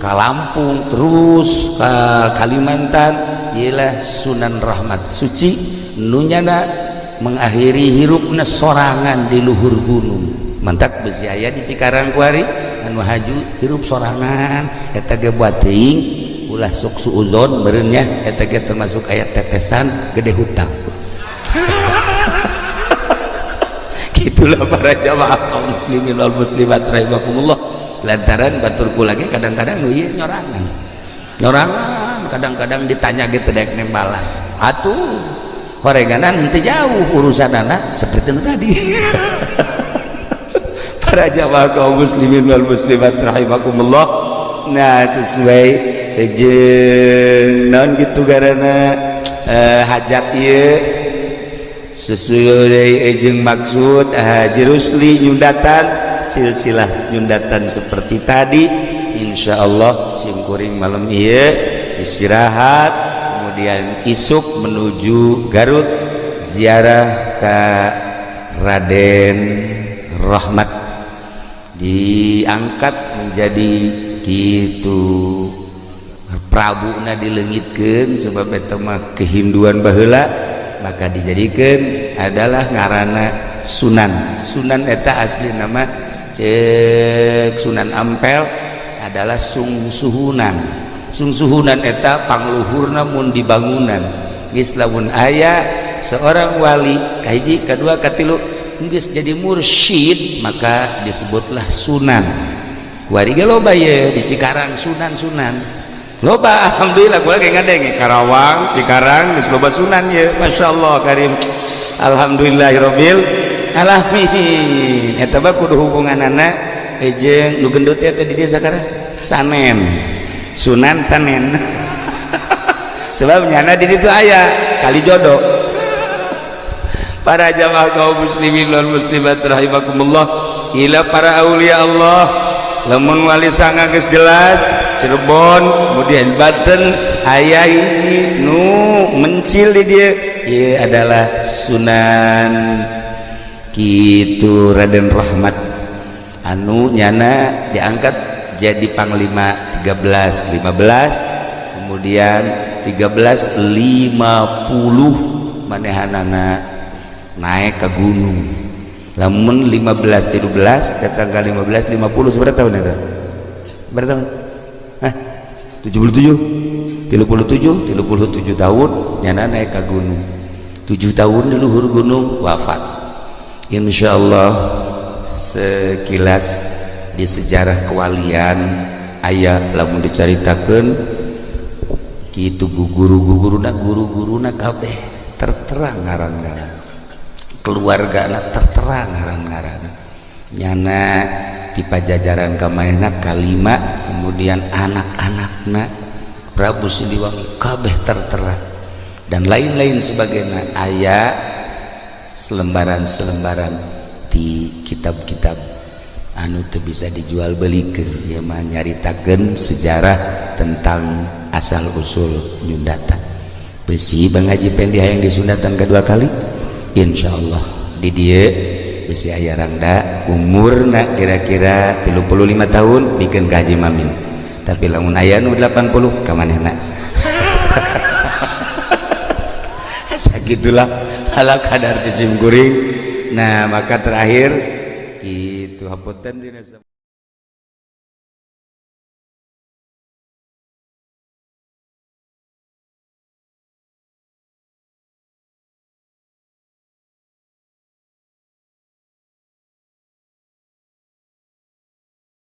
ke Lampung, terus ke Kalimantan. Ialah Sunan Rahmat Suci nunyana mengakhiri hirupna sorangan di luhur gunung. Mantak besi aya di Cikarang kuari anu haju hirup sorangan. Eta ge buat teuing, ulah sok suuzon meureun nya, eta ge termasuk aya tetesan gede hutang. Gitulah para jamaah kaum muslimin wal muslimat rahimakumullah. Lantaran baturku lagi kadang-kadang nu ieu nyorangan nyorangan, kadang-kadang ditanya gitu dek nembalan atuh horeganan henteu jauh urusan anak seperti itu tadi. Para jamaah kaum muslimin wal muslimat rahimakumullah, nah, sesuai jeung naon gitu karena hajat ieu, sesuai jeung maksud Haji Rusli nyundatan, silsilah nyundatan seperti tadi. Insya Allah simkuring malam ieu istirahat, kemudian isuk menuju Garut, ziarah ke Raden Rahmat, diangkat menjadi gitu Prabu na dilengitkeun, sebab eta mah kehinduan baheula, maka dijadikan adalah ngarana Sunan. Sunan eta asli nama cek Sunan Ampel adalah Sungsuhunan. Sungsuhunan eta pangluhurna mun di bangunan. Geus lamun aya seorang wali kahiji, kedua, katilu, geus jadi mursyid, maka disebutlah sunan. Kuari ge loba ye di Cikarang sunan-sunan loba. Alhamdulillah, gua kayak ngadenge Karawang, Cikarang geus loba sunan ye. Masya Allah karim, alhamdulillahirabbil alamin. Eta mah kudu hubunganana jeung nu gendut teh di dieu sakarang Sanen, Sunan Sanen, sebab nyana di ditu aya kali jodoh. Para jamaah kaum muslimin wal muslimat rahimakumullah, ila para aulia Allah, lamun wali sanga geus jelas Cirebon, kemudian Banten aya hiji nu mencil di dieu, ieu adalah Sunan kitu Raden Rahmat anu nyana diangkat jadi panglima 13 15. Kemudian 1350 manehanana naik ke gunung. Lamun 1513 datang ke 1550, seberapa tahun itu? Berapa tahun? Hah? 77, 37, 37 tahun nyana naik ke gunung, 7 tahun di luhur gunung wafat. Insya Allah sekilas di sejarah kewalian aya, lamun dicaritakeun kitu guru-guruna, guru-guruna kabeh tertera ngaran-ngaran, keluarga tertera ngaran-ngaran. Nyana di Pajajaran kamanehna kalima, kemudian anak-anakna Prabu Siliwangi kabeh tertera dan lain-lain sebagainya. Aya selembaran-selembaran di kitab-kitab anu teu bisa dijual belikan ya mah, nyaritakeun sejarah tentang asal usul nyundatan besi. Bang Haji Pendi hayang disundatan kedua kali, insyaallah di dieu besi aya rangda umurna kira-kira 35 tahun, bikin ka Haji Mamin. Tapi lamun aya nu 80, ka manehna. Sagitulah ala kadar sim kuring. Nah, maka terakhir gitu, hapunten dina.